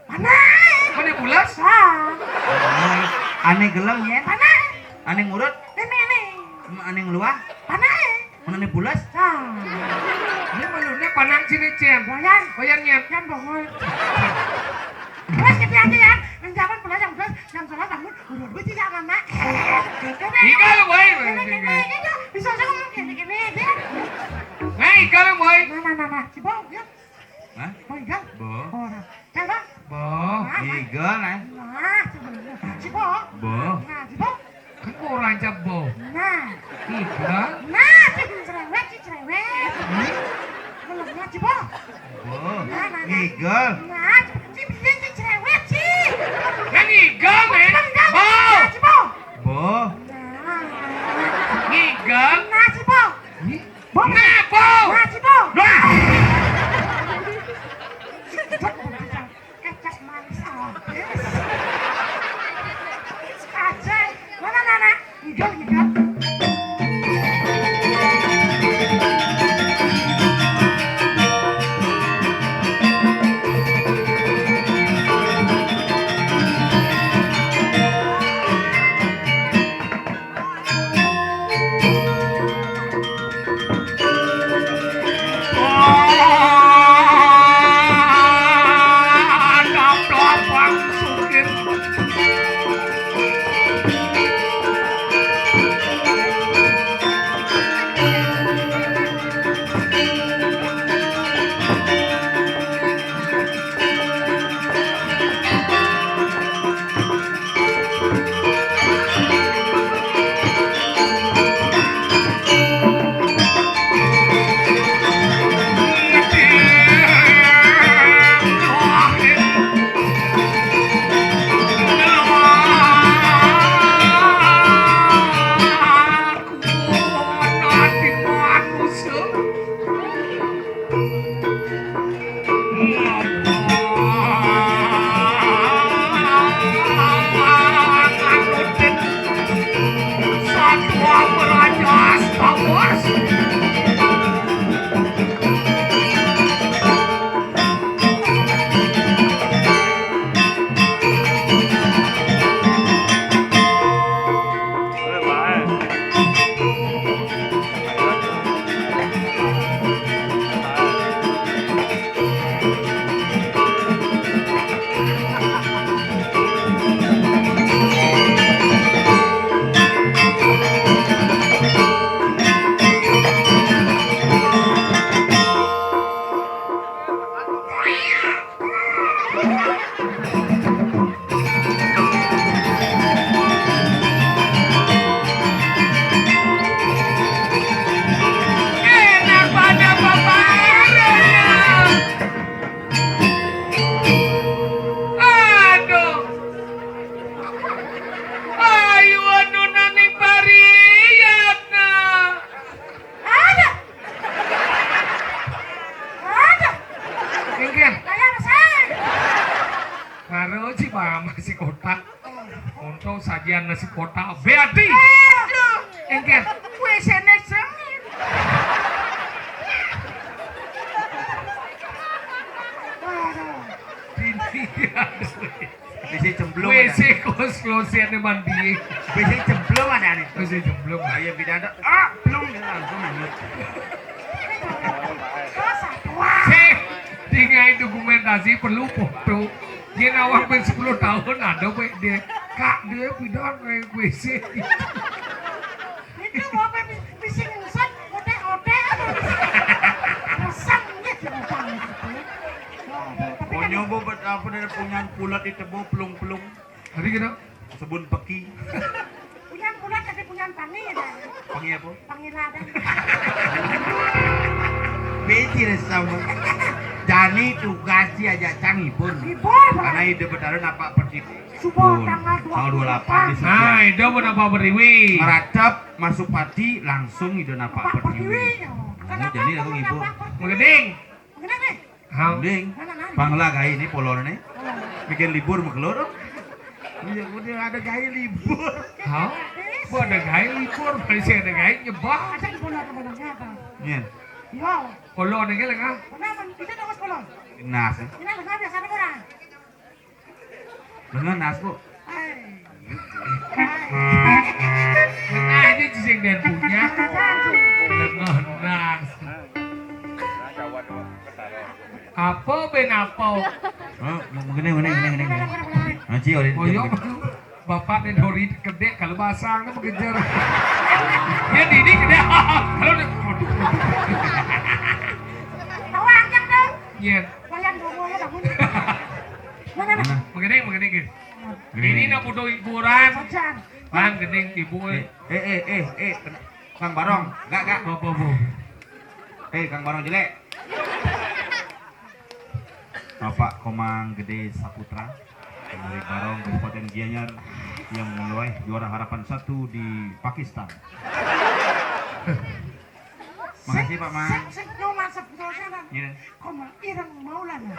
Panas. Mana yang pulas? Ah. Ane gelem nyen. Panas. Ane ngurut. Ini, ini. Ane ngeluah. Panas. Mana ane pulas? Ah. Ini malunya panang sini, Cen. Wayan. Wayan, Nyen. Yang bongol. Terus gitu aja ya. Yang zaman pulas, yang pulas, yang sholat bangun. Udah, gue tidak, Mama. Igal, boy. Gini, gini, gitu. Bisa aja ngomong gini, gini, dia. Nah, igal, boy. Nah, nah, nah, nah. Cibo, ya. Hah? Mau igal? Bo. Oh, nah. Cak, Bang. Bo. Nah, nah. Igal, nah. Nah, coba dulu. Cibo. Bo. Nah, Cibo. Kan orang cabo. Nah. Igal. Nah, cik cerewet, cik cerewet. Hmm? Belum, nah, Cibo. Bo. Nah, nah, nah. Igal. Nah, cik, cik, biar cik cerewet, cik. Kan igal, men. Cibo, igal. Bo. Nah, Cibo. Bo. Nah. Igal. Nah, Cibo. Ih. Bo. Nah, Bo. Nah, Cibo. Nah. Kecap manis habis. Aja. Mana, Nana? Ngidul, ngidul. Karo si mama si kotak. Untuk sajian nasi kotak. Beati. Aduh. Engker. Kue senek sengit. Waduh. Ini aduh. Bisi cemplung ada. W C kos klosetnya mandi. Bisi cemplung ada nih. Bisi cemplung. Ayo bidang ada. Ah, belum dia langsung minum. Sih, tinggal dokumentasi perlu foto. Dia nawang ben sepuluh tahun ada baik dia. Kak dia pindah ke W C. Itu mau apa, bisi ngusut, otek-otek, aduh, bisi. Resep, ya, gitu. Waduh, tapi kan punya bu, apa dari punya pulat di tebo pelung-pelung. Tadi gitu. Sebun peki. Punya pulat tapi punya pangi, ya. Pangi apa? Pangi ladang. Beci sama. Jani tugas dia aja cang hibur. Hibur, Bang. Karena ide bertaruh apa pergi. Subuh tanggal dua puluh delapan. Nah, itu pun apa beriwi. Meratap masuk pati langsung itu napa pertiwi. Oh, jadi aku ngibur. Mengening. Mengening nih. Hah? Mending. Pangla gai ini polone nih. Bikin libur mekelor. Iya, udah ada gai libur. Hah? Kok ada gai libur? Masih ada gai nyebak. Ada di polone apa? Iya. Yo. Polone gini kan? Kenapa? Kita tahu polone. Nas. Ini ada biasa ada orang. Lengan nas, Bu. Nah, ini sing dan punya. Lengan nas. Apa ben apa? Oh, mau gini, gini, gini, gini, gini. Ngaji, oh, oh, iya, dia betul. Bapak nih dori kedek kalau basang nih mengejar. Dia dini kedek. Kalau dia, waduh, waduh. Tahu aja tuh. Iya. Kalian dulu ya, bangun. Mana, mana? Begini, begini, gini. Ini nak butuh hiburan. Bang, gini, ibu. Eh, eh, eh, eh, eh, Kang Barong, enggak, enggak. Apa, apa? Eh, Kang Barong jelek. Bapak Komang Gede Saputra dari Barong Kabupaten Gianyar yang meraih juara harapan satu di Pakistan. Makasih, Pak Man. Sing, sing, sing, nyoman sebetulnya, kan? Iya. Komang Ireng Maulana.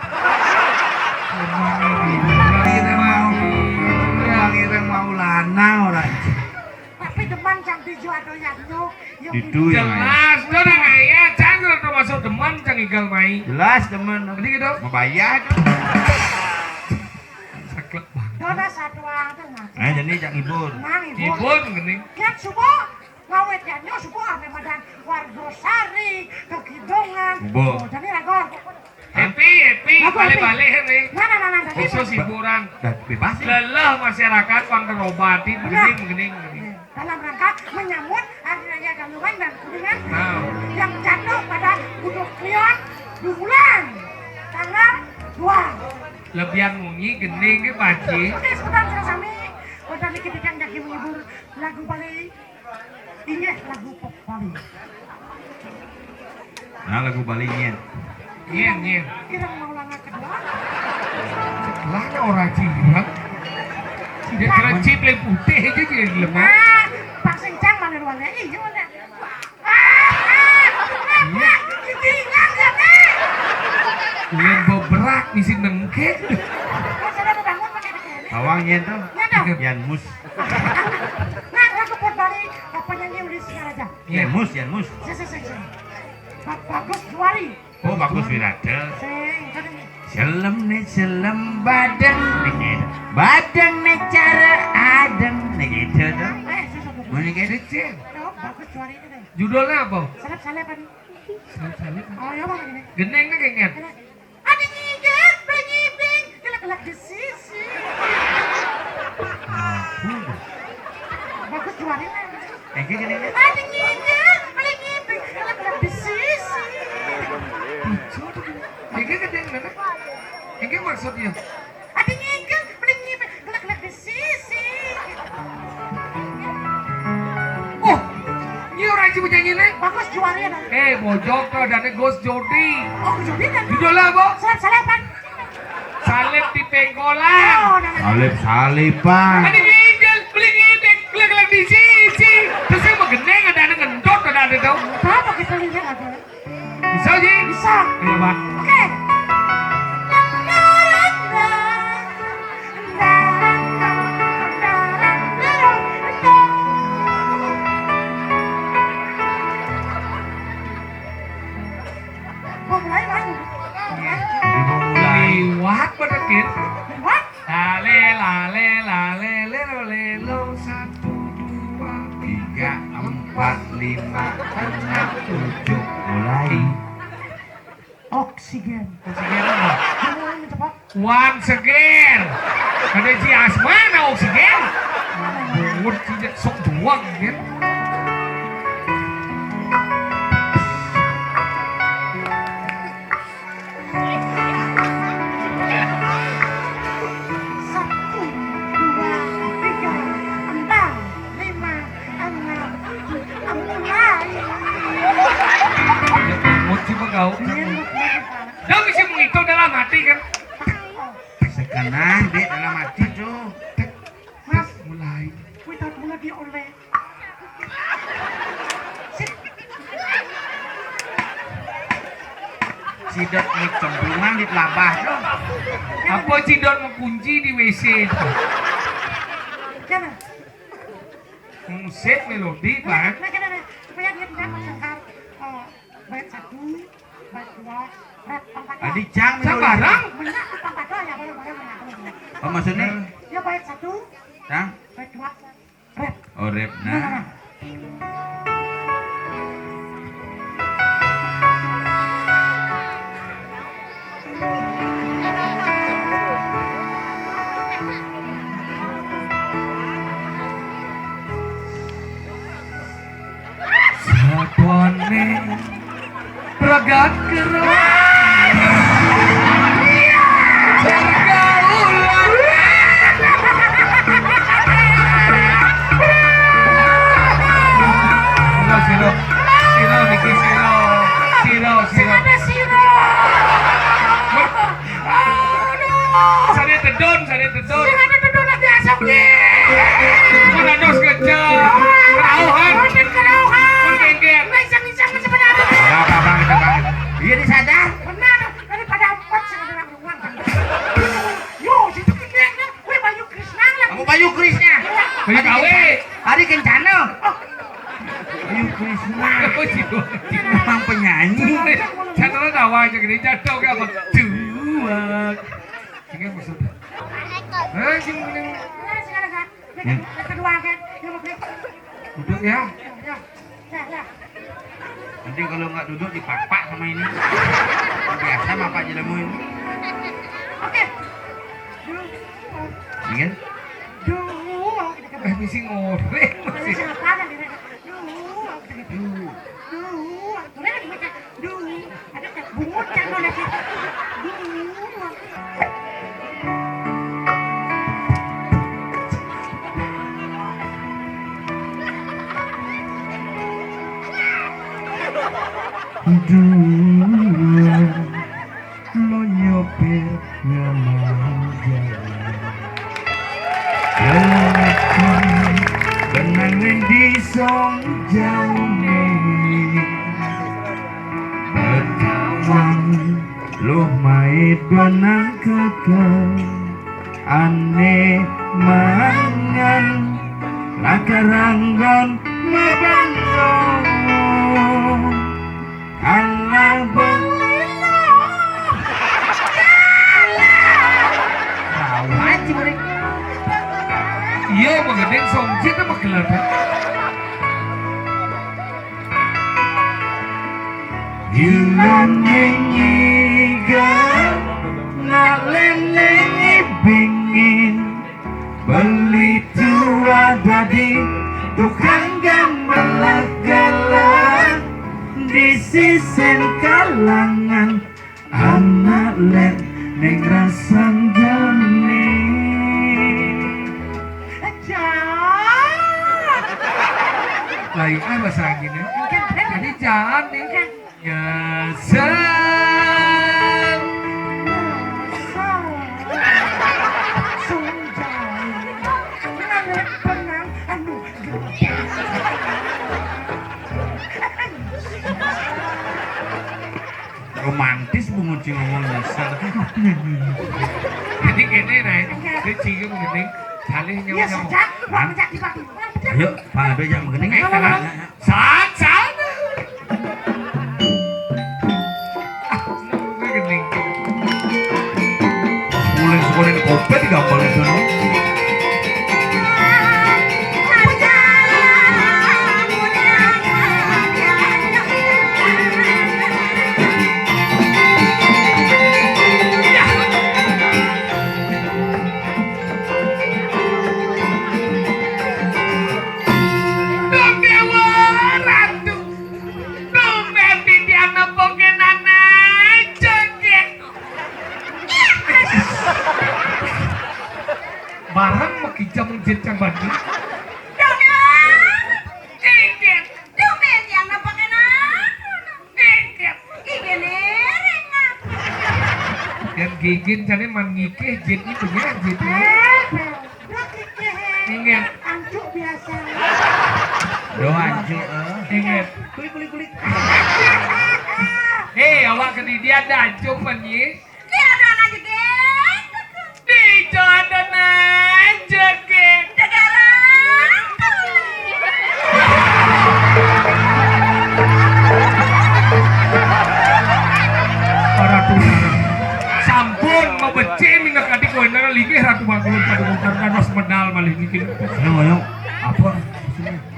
Komang Ireng Mau-, Komang Ireng Maulana orang. Tapi demen cang tijo atau yang nyo, yang itu yang jelas, tuh nang ayah, cang udah termasuk demen, cang igal mai. Jelas demen. Jadi gitu. Membayar tuh. Saklek banget. Dona satu aja, nah. Eh, jadi cang hibur. Nah, hibur. Hibur, gini. Lihat, subuh. Ngawet ya, nyo subuh ame madan Wargosari, Kekidongan. Subuh. Oh, jadi lagu. Happy, happy, lagu balik-balik, happy. Nah, nah, nah, nah, tadi khusus hiburan. Dan bebas. Lelah masyarakat, pang terobati, benar. Begini, begini, begini. Iya. Dalam rangka menyambut Hari Raya Galungan dan Kuningan, nah, yang jatuh pada Buduk Kliwon, di bulan tanggal dua. Lebihan munyi, gini, gini, Pak Haji. Oke, sebentar, saya sami. Udah dikit-dikit lagi menghibur lagu Bali. Inggih lagu pop Bali. Nah, lagu Bali nyen. Nyen, nyen. Ireng Maulana kedua. Lana ora cireng. Tidak keren cip yang putih aja dia lemah. Nah, Pak Sincang mana ruangnya? Iya, mana? Ah, ah, ah, ah, ketinggalan ya, Nek. Yang beberak di sini nengkek. Mas, ada bangun pakai pakai. Tawang nyen tuh. Nyen tuh. Yan mus. Nah, lagu pop Bali, apa nyanyi Uli Singaraja? Yan mus, yan mus. Si, si, si, si. Ba-, Bagus Juari. Oh, Bagus Wirada. Sing, kan ini. Selem nih, selem badeng nih gitu. Badeng nih cara adem nih gitu tuh. Eh, si, si, si. Mau nih gitu, Cil. Oh, Bagus Juari ini deh. Judulnya apa? Selep-selep, kan? Selep-selep. Oh, ya, apa lagi nih? Gendeng nih kayaknya. Ada nyinggir, beli nyibing, gelak-gelak di sisi. Bagus juaranya. Engke gini, ya. Ada nyinggir, beli nyibing, gelak-gelak di sisi. Lucu tuh. Engke gede, gede. Engke maksudnya. Ada nyinggir, beli nyibing, gelak-gelak di sisi. Oh, ini orang sih penyanyi nih. Bagus juaranya. Eh, bojok tuh, adanya Gus Jody. Oh, Gus Jody kan? Judulnya apa? Selep-selepan. Salib di pengkolan. Oh, nah, nah, nah. Salib-saliban. Ada nyinggir, beli nyibing, gelak-gelak di sisi. Terus saya mau gendeng, ada, ada ngendot, ada, ada dong. Apa kita lihat ada? Bisa, Ji? Bisa. Ayo, Pak. Oke. Nang, nang, nang. Oksigen. Oksigen apa? Yang mulai mencepat. Once again. Kada si asma na oksigen. Bungut tidak sok doang gitu. Satu, dua, tiga, empat, lima, enam, tujuh, mulai. Bungut si pegawai. Dah bisa mengito dalam hati kan. Sekenah dek dalam hati tuh. Mas, mulai. Wih, tak mulai dia oleh. Sidot ni cemplungan di telabah tuh. Apa sidot mengunci di W C? Jangan. Musik melodi, Bang. Nah, nah, nah. Supaya dia tidak tersengkar. Oh, bait satu, bait dua, rap empat. Adi cang melodi. Sembarang. Benar, empat ya, boleh, boleh, boleh, boleh. Oh, maksudnya? Ya, bait satu, Cang? Bait dua, rap. Oh, rap. Nah. Nah, nah, nah. Sapone pregat kero. Pergaulan. Sira, sira niki sira. Sira, sira. Sing ada sira. Aduh. Sare tedun, sare tedun. Sing ada tedun lagi asap ye. Pun ada sekejap. Kerauhan. Pun kerauhan. Pun kengkeng. Nah, iseng-iseng sebenarnya. Enggak apa-apa, kita bangkit. Iya, disadar. Benar, daripada empat sing ada ruang. Yo, situ kengkeng. Weh, Bayu Krisna lah. Kamu Bayu Krisna. Bayu Kawe. Hari Kencana. Oh. Bayu Krisna. Apa sih, Bang? Memang penyanyi. Channel tawa aja gini, jatuh ke apa? Dua. Ini maksudnya. Eh, sini, sini. Yang kedua, kan? Yang kedua. Duduk ya. Ya, ya. Ya, ya. Nanti kalau nggak duduk dipapak sama ini. Biasa mapak jelemu ini. Oke. Iya kan? Duh, kita Eh, misi ngorek, misi. Siapa kan ini? Duh, kita gitu. Duh. Duh, tuh kan dibaca. Duh, ada tak bungut kan mana sih? Duh. Duh, lo nyopir nyaman jalan. Benang di song jauh nih. Betawang lo mait benang keke. Ane mangan lakaranggon mabangong. Alah bengong. Rawat sih mereka. Iya, mengenai songsit apa gelar? Gila nyanyi ga, nak lenengi bingin. Beli tua dadi tukang gamelah-galah di sisen kalangan anak lek ning rasang jani. Jan. Lain ah bahasa gini. Jadi jan nih. Nyesel. Romantis bungut sing ngomong nyesel. Jadi kene nah, dia cium gini, salih nyawa. Ayo, Pak, ada yang begini. Sat, sat. Mulai sekolah di kopet di gambar itu. Barang makijam jit cang bani. Dong, dong. Inggih. Tumben yang nampakin aku. Inggih. Gigi niring aku. Yang gigin jane man ngikih jit itu ya, jit ini. Eh, beda gigi. Inggih. Anjuk biasa. Yo, anjuk, eh. Inggih. Kulik, kulik, kulik. Eh, awak kedidi ada anjuk, Pan, ye? Ki ada anak jegeg. Di jodoh anak jegeg. Negara. Ratu Nara. Sampun mabecik minangka adik kowe nara linggih Ratu Bangkulun Padepokan Dados medal malih niki. Ayo, ayo. Apa?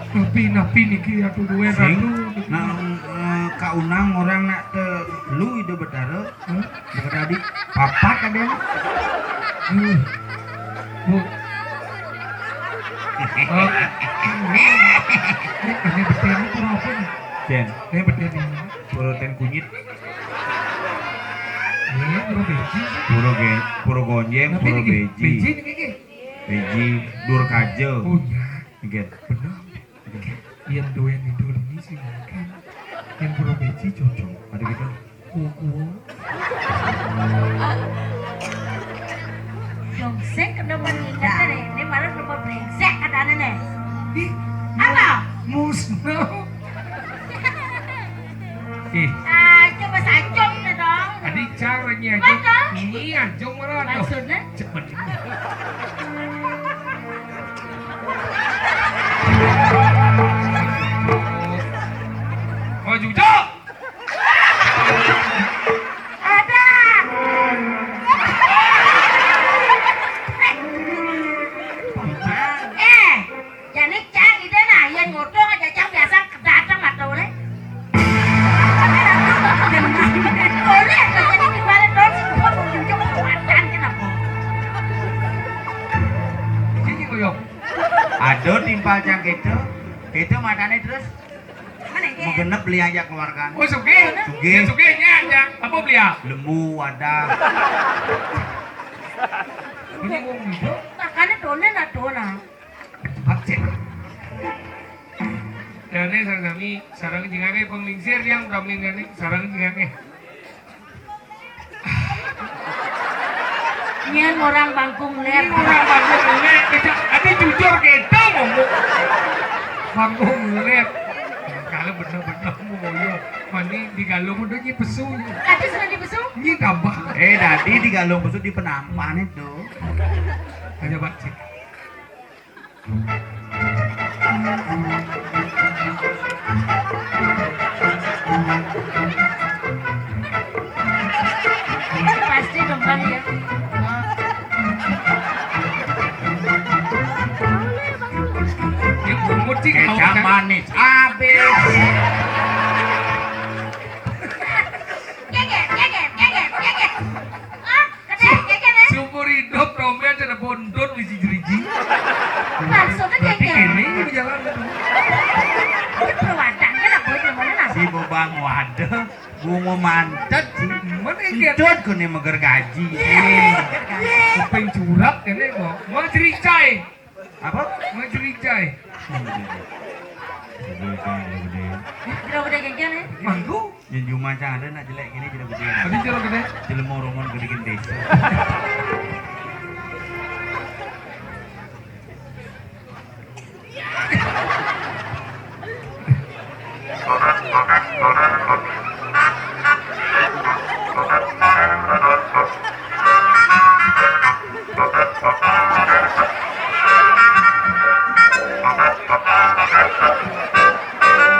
Napi, napi niki Ratu Duwen, Sing? Ratu niki. Nah, eh, kaunang orang nak telu Ida Betara. Hah? Bukan tadi papat ada. Hmm. Bu. Oh. Ini, ini betul ini pura apa nih? Jen. Ini betul ini. Pura ten kunyit. Ini pura beji. Pura ge-, pura gonjeng, tapi pura ini beji. Beji ini kayak gini. Beji, durkaja. Oh iya. Nggih. Bener. Nggih. Yen duwe idol ini sing makan. Yen pura beji cocok. Ada gitu. Kuku. Dong sing kena meninggal nih. Ini malah nomor brengsek katanya nih. Ih, apa? Musno. Ih. Ah, coba sacung nih dong. Tadi cang lagi aja. Betul. Ini aja malah. Aduh. Maksudnya? Cepet. Maju, Cok! Ada. Eh, jane cang ide nah, yen ngodong aja cang biasa dateng atau le. Boleh, jadi di balik dong, sing gua mau jujur kekuatan kenapa? Sini, Koyong. Ada timpal cang keto, keto matane terus. Mana ini? Mau genep beli aja keluarkan. Oh, sugih? Sugih. Ya, sugih, ya, ya. Apa beli ya? Lembu, wadah. Ini mau gitu? Makanya donen lah, donen. Cepat, cek. Dane sareng sami, sareng jengake penglingsir yang pramlin dane, sareng jengake. Nyen orang bangkung ler. Ini orang bangkung ler, kita, tapi jujur kita ngomong. Bangkung ler. Kalau bener-bener mau ngoyo, mani di galung udah nyi pesu. Tadi sudah di pesu? Nyi tambah. Eh, tadi di galung pesu di penampan itu. Aja, Pak, cek. Pasti kembang ya. Dia bungut sih, kecap manis habis. Geger, geger, geger, geger. Ah, seumur hidup Romeo aja ada bondon biji jeriji. Maksudnya kayak gini. Ini jalan itu. Ini perwadannya lah, boy, yang mana lah? Si Bobang waduh, bungo mantet sih. Mana yang dia? Entut kene meger gaji. Kuping curap kene kok. Mau cericai. Apa? Mau cericai. Gede-gede. Gede-gede gengkel ya? Manggu. Yang cuma cara nak jelek gini jelek gede. Tapi jelek gede. Jelema roman gede gede.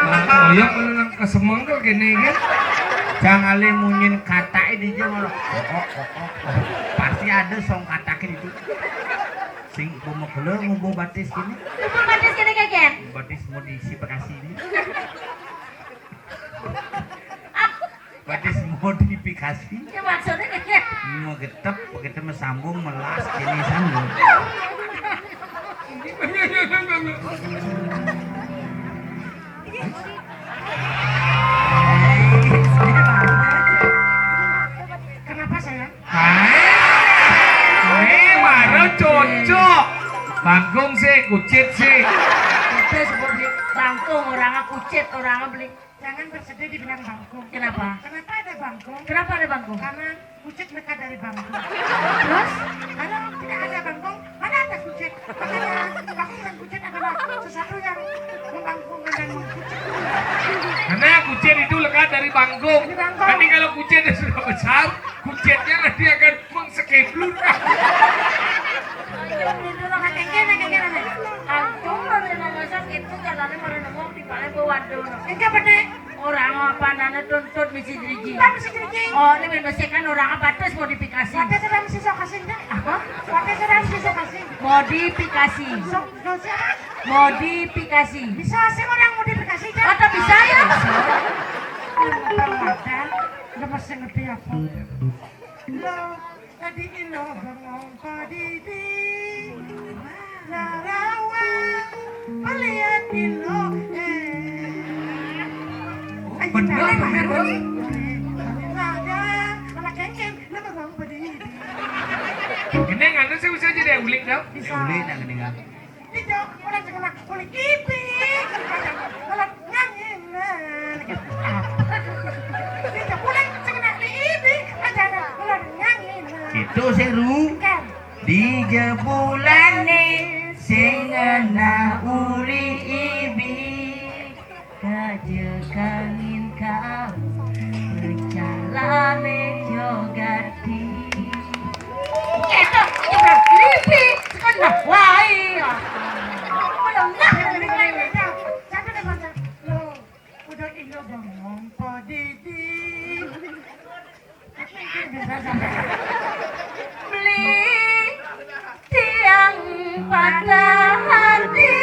Nah, oyong mana nang kesemengkel kene kan? Jangan ale munyin katake di dia malah. Oh, oh, oh, oh. Pasti ada song katake itu. Sing bomo kelo ngubuh batis kene. Ngubuh batis kene, Keken? Batis modifikasi ini. Batis modifikasi. Ya, maksudnya kayak mau getep, begitu mesambung, melas, kene sambung. Kenapa, sayang? Hai. Cok. Bangkung sih, kucit sih. Itu sebut di bangkung, orangnya kucit, orangnya beli. Jangan bersedih dibilang bangkung. Kenapa? Kenapa ada bangkung? Kenapa ada bangkung? Karena kucit lekat dari bangkung. Terus? Kalau tidak ada bangkung, mana ada kucit? Makanya bangkung dan kucit adalah sesuatu yang membangkungkan dan mengkucit. Karena kucit itu lekat dari bangkung. Dari bangkung. Nanti kalau kucitnya sudah besar, kucitnya nanti akan mengsekeblur. Nah, kengkena, kengkena, nih. Antum baru nemu masak itu katanya baru nemu di paling bawah tuh. Enggak bener. Orang apa nana tuntut misi driji. Kan misi driji. Oh, ini main besi kan orang apa terus modifikasi? Pakai sedang sisa kasih enggak? Apa? Pakai sedang sisa kasih. Modifikasi. Sok, dosa. Modifikasi. Bisa sih orang modifikasi, Cak? Atau bisa ya? Perlatan, udah masih ngerti apa? Lo, tadi ilo bengong padidi. Larawan, melihat ilo, eh. Bener, bener, bener. Ada, anak kengkeng, lo bengong padidi. Ini nganu sih bisa jadi uling, dong? Bisa. Uling, yang ini, kan? Tidak, orang terkena kulit ibi. Kalau nyanyi, nah. Tidak boleh terkena kulit ibi. Ada, kalau nyanyi, nah. Itu seru. Kan. Di jebulane sing ngena uli ibi. Kaje kangin kau berjalan jogati. Eto, nyebrang lipi, sekolah wae. Menengah, menengah, menengah. Satu dan satu. Lo, udah ilo bengong, Pak Didi. Beli tiang patah hati,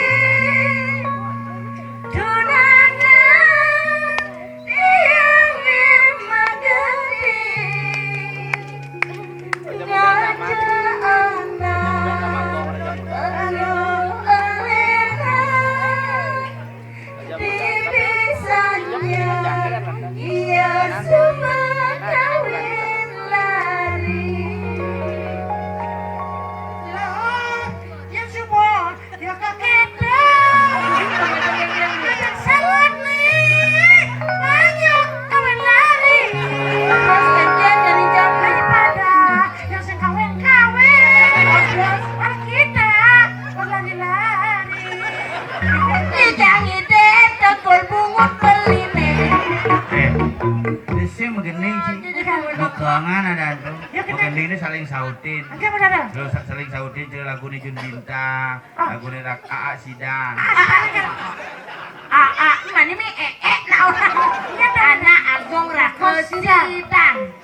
tunangan tiang magadi, ngajak anak elu elena. Bibi sanya, iya semua kawin lari. Loh, ya semua, ya kakek. Anak salah nih, banyak kawin lari. Terus gantian dari jam daripada yang sing kawin-kawin. Terus, terus. Anak kita, berlari-lari. Ijang ide tekul bungut beline. Eh, sing begini, Ci. Jadi kawin. Bekangan ada tuh. Ya, kena. Begini ini saling sautin. Enggak benar. Terus sa-, saling sautin, jadi lagu ini Jun Bintang, ah, lagu ini Rak-, Aa Sidan. Aa, mana mi, eh, eh, nah, orang. Iya, benar. Anak Agung Rako Sidan.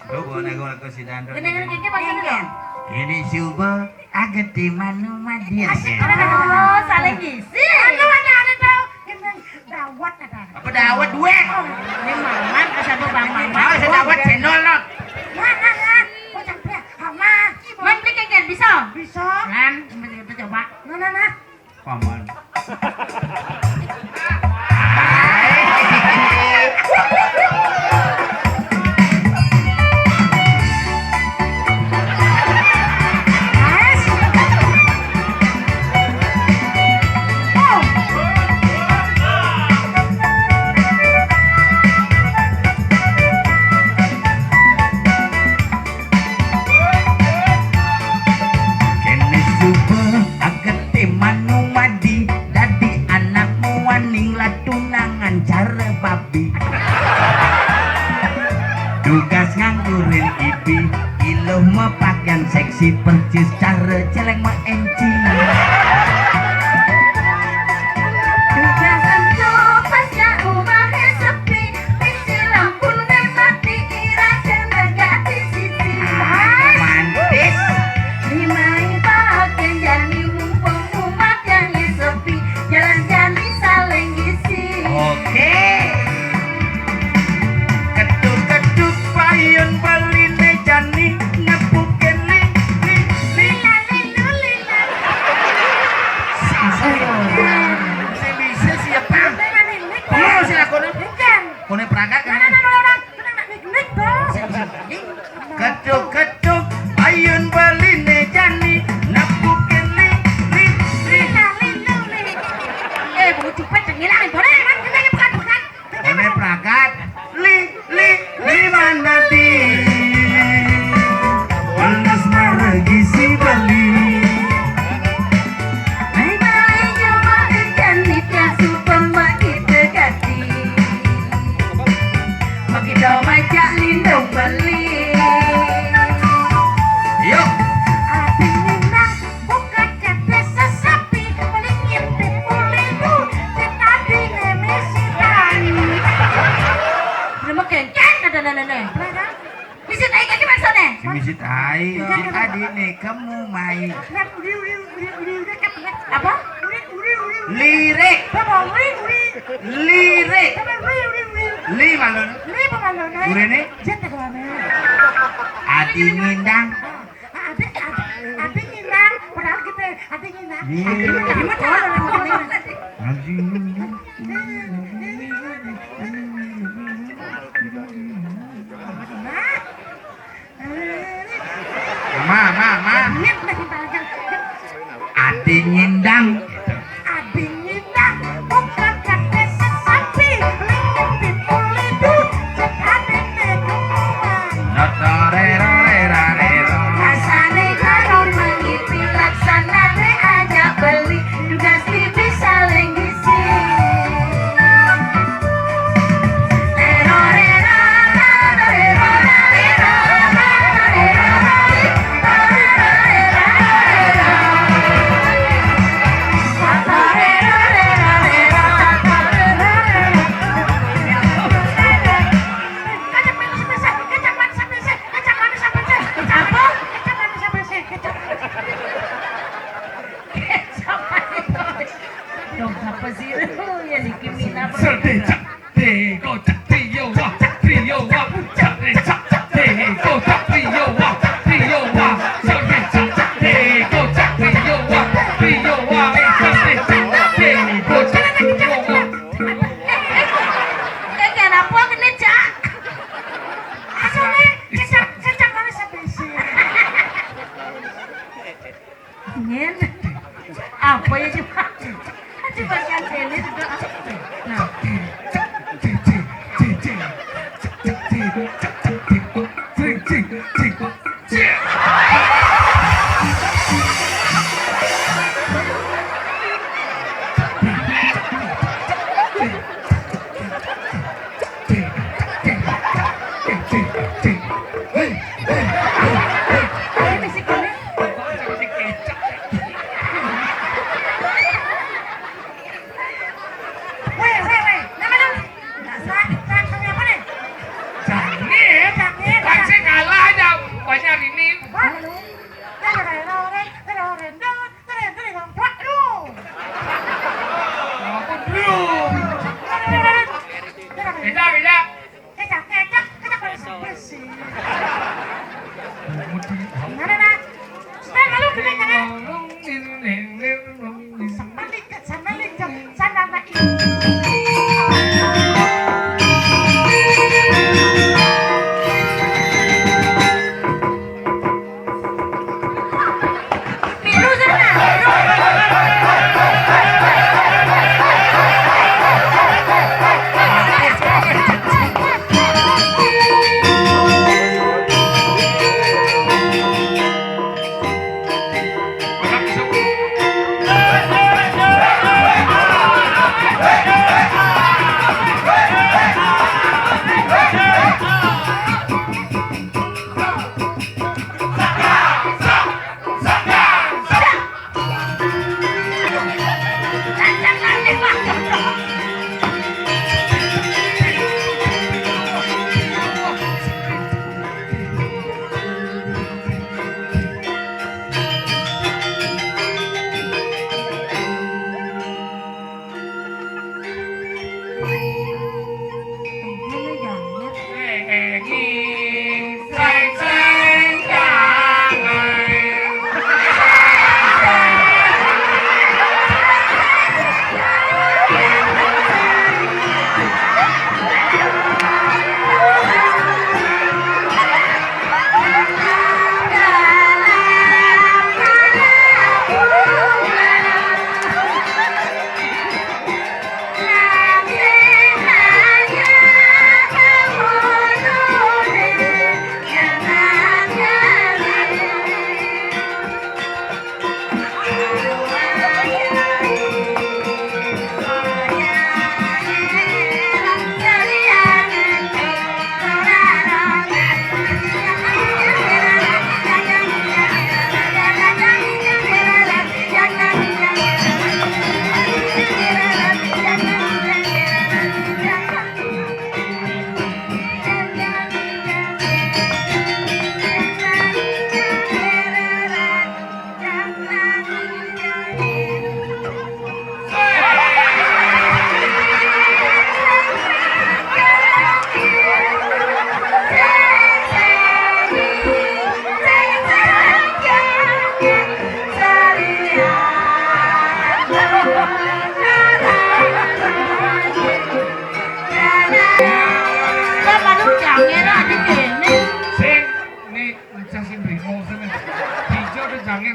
Tuh, bukan Agung Rako Sidan, tuh. Bener, bener, ini maksudnya. Ini coba. Ageti manu madian. Asik, gitu. Ada, ada, ada. Oh, saling ngisi. Anu, ada, ada, tahu. Gendang dawet, ada. Apa dawet, duit? Oh, ini Maman, kasih apa Bang Maman? Mau saya dawet cendol, no. Nah, nah, nah. Bocah pria, sama. Man, beli kengken, bisa? Bisa. Kan, kita coba. Nah, nah, nah. Paman. Kene suba agete manu madi, dadi anakmu waning latunangan cara babi. Tugas nganggurin ibi, iluh mepakaian seksi percis cara celeng meenci. Tugas entuk pas ya umahe sepi, mesti lampu ne mati, ira kena ganti sisi. Ah, romantis. Dimai bahagian jani mumpung umat yang sepi, jalan jani saling isi. Oke. Ketuk-ketuk payun baline jani, nepukin li, li, li. Lila, lilu, lila. Kamu mai. Nah, uri, uri, uri, uri, uri, apa? Apa? Uri, uri, uri, uri. Lirik. Apa? Uri, uri. Lirik. Apa? Uri, uri, uri. Li malu na. Li apa malu na? Uri ni? Jet aku malu na. Adi Nyindang. Ah, adi, adi, adi Nyindang. Padahal kita adi Nyindang. Iya. Adi, adi Nyindang. Adi Nyindang. Nah. Ma, ma, ma. Adi Nyindang. Adi Nyindang, bukan kakek tetapi lingin di pulidu, cek adi ne gemuan. Dotorerorerarero. Rasane karo mengipi laksanane aja beli, juga bisa lenggisi. Dong, apa sih? Ya, Nicki Minaj. Sedih, cak, deh, kocak, trio, wah, trio, wah, cak, deh, cak, deh, kocak, trio, wah, trio, wah, cak, deh, cak, deh, kocak, trio, wah, trio, wah, cak, deh, cak, deh, kocak, trio, wah. Kayak apa gini, Cak? Asal nih, kecap, kecap mana sampai sih? Nyen. Apa ya coba? Coba kan ini juga. Nah. Weh, weh, weh. Nama lu? Sa-, sa-, apa nih? Jangir. Jangir. Kan saya kalah aja. Banyak ini. Wah, lu. Beda, beda. Kecak, kecak, kecak, paling sampai sih. Gimana, Nak? Sudah, lalu gini, jangan. Sampai lihat, sampai lihat, jangan, jangan, Nak.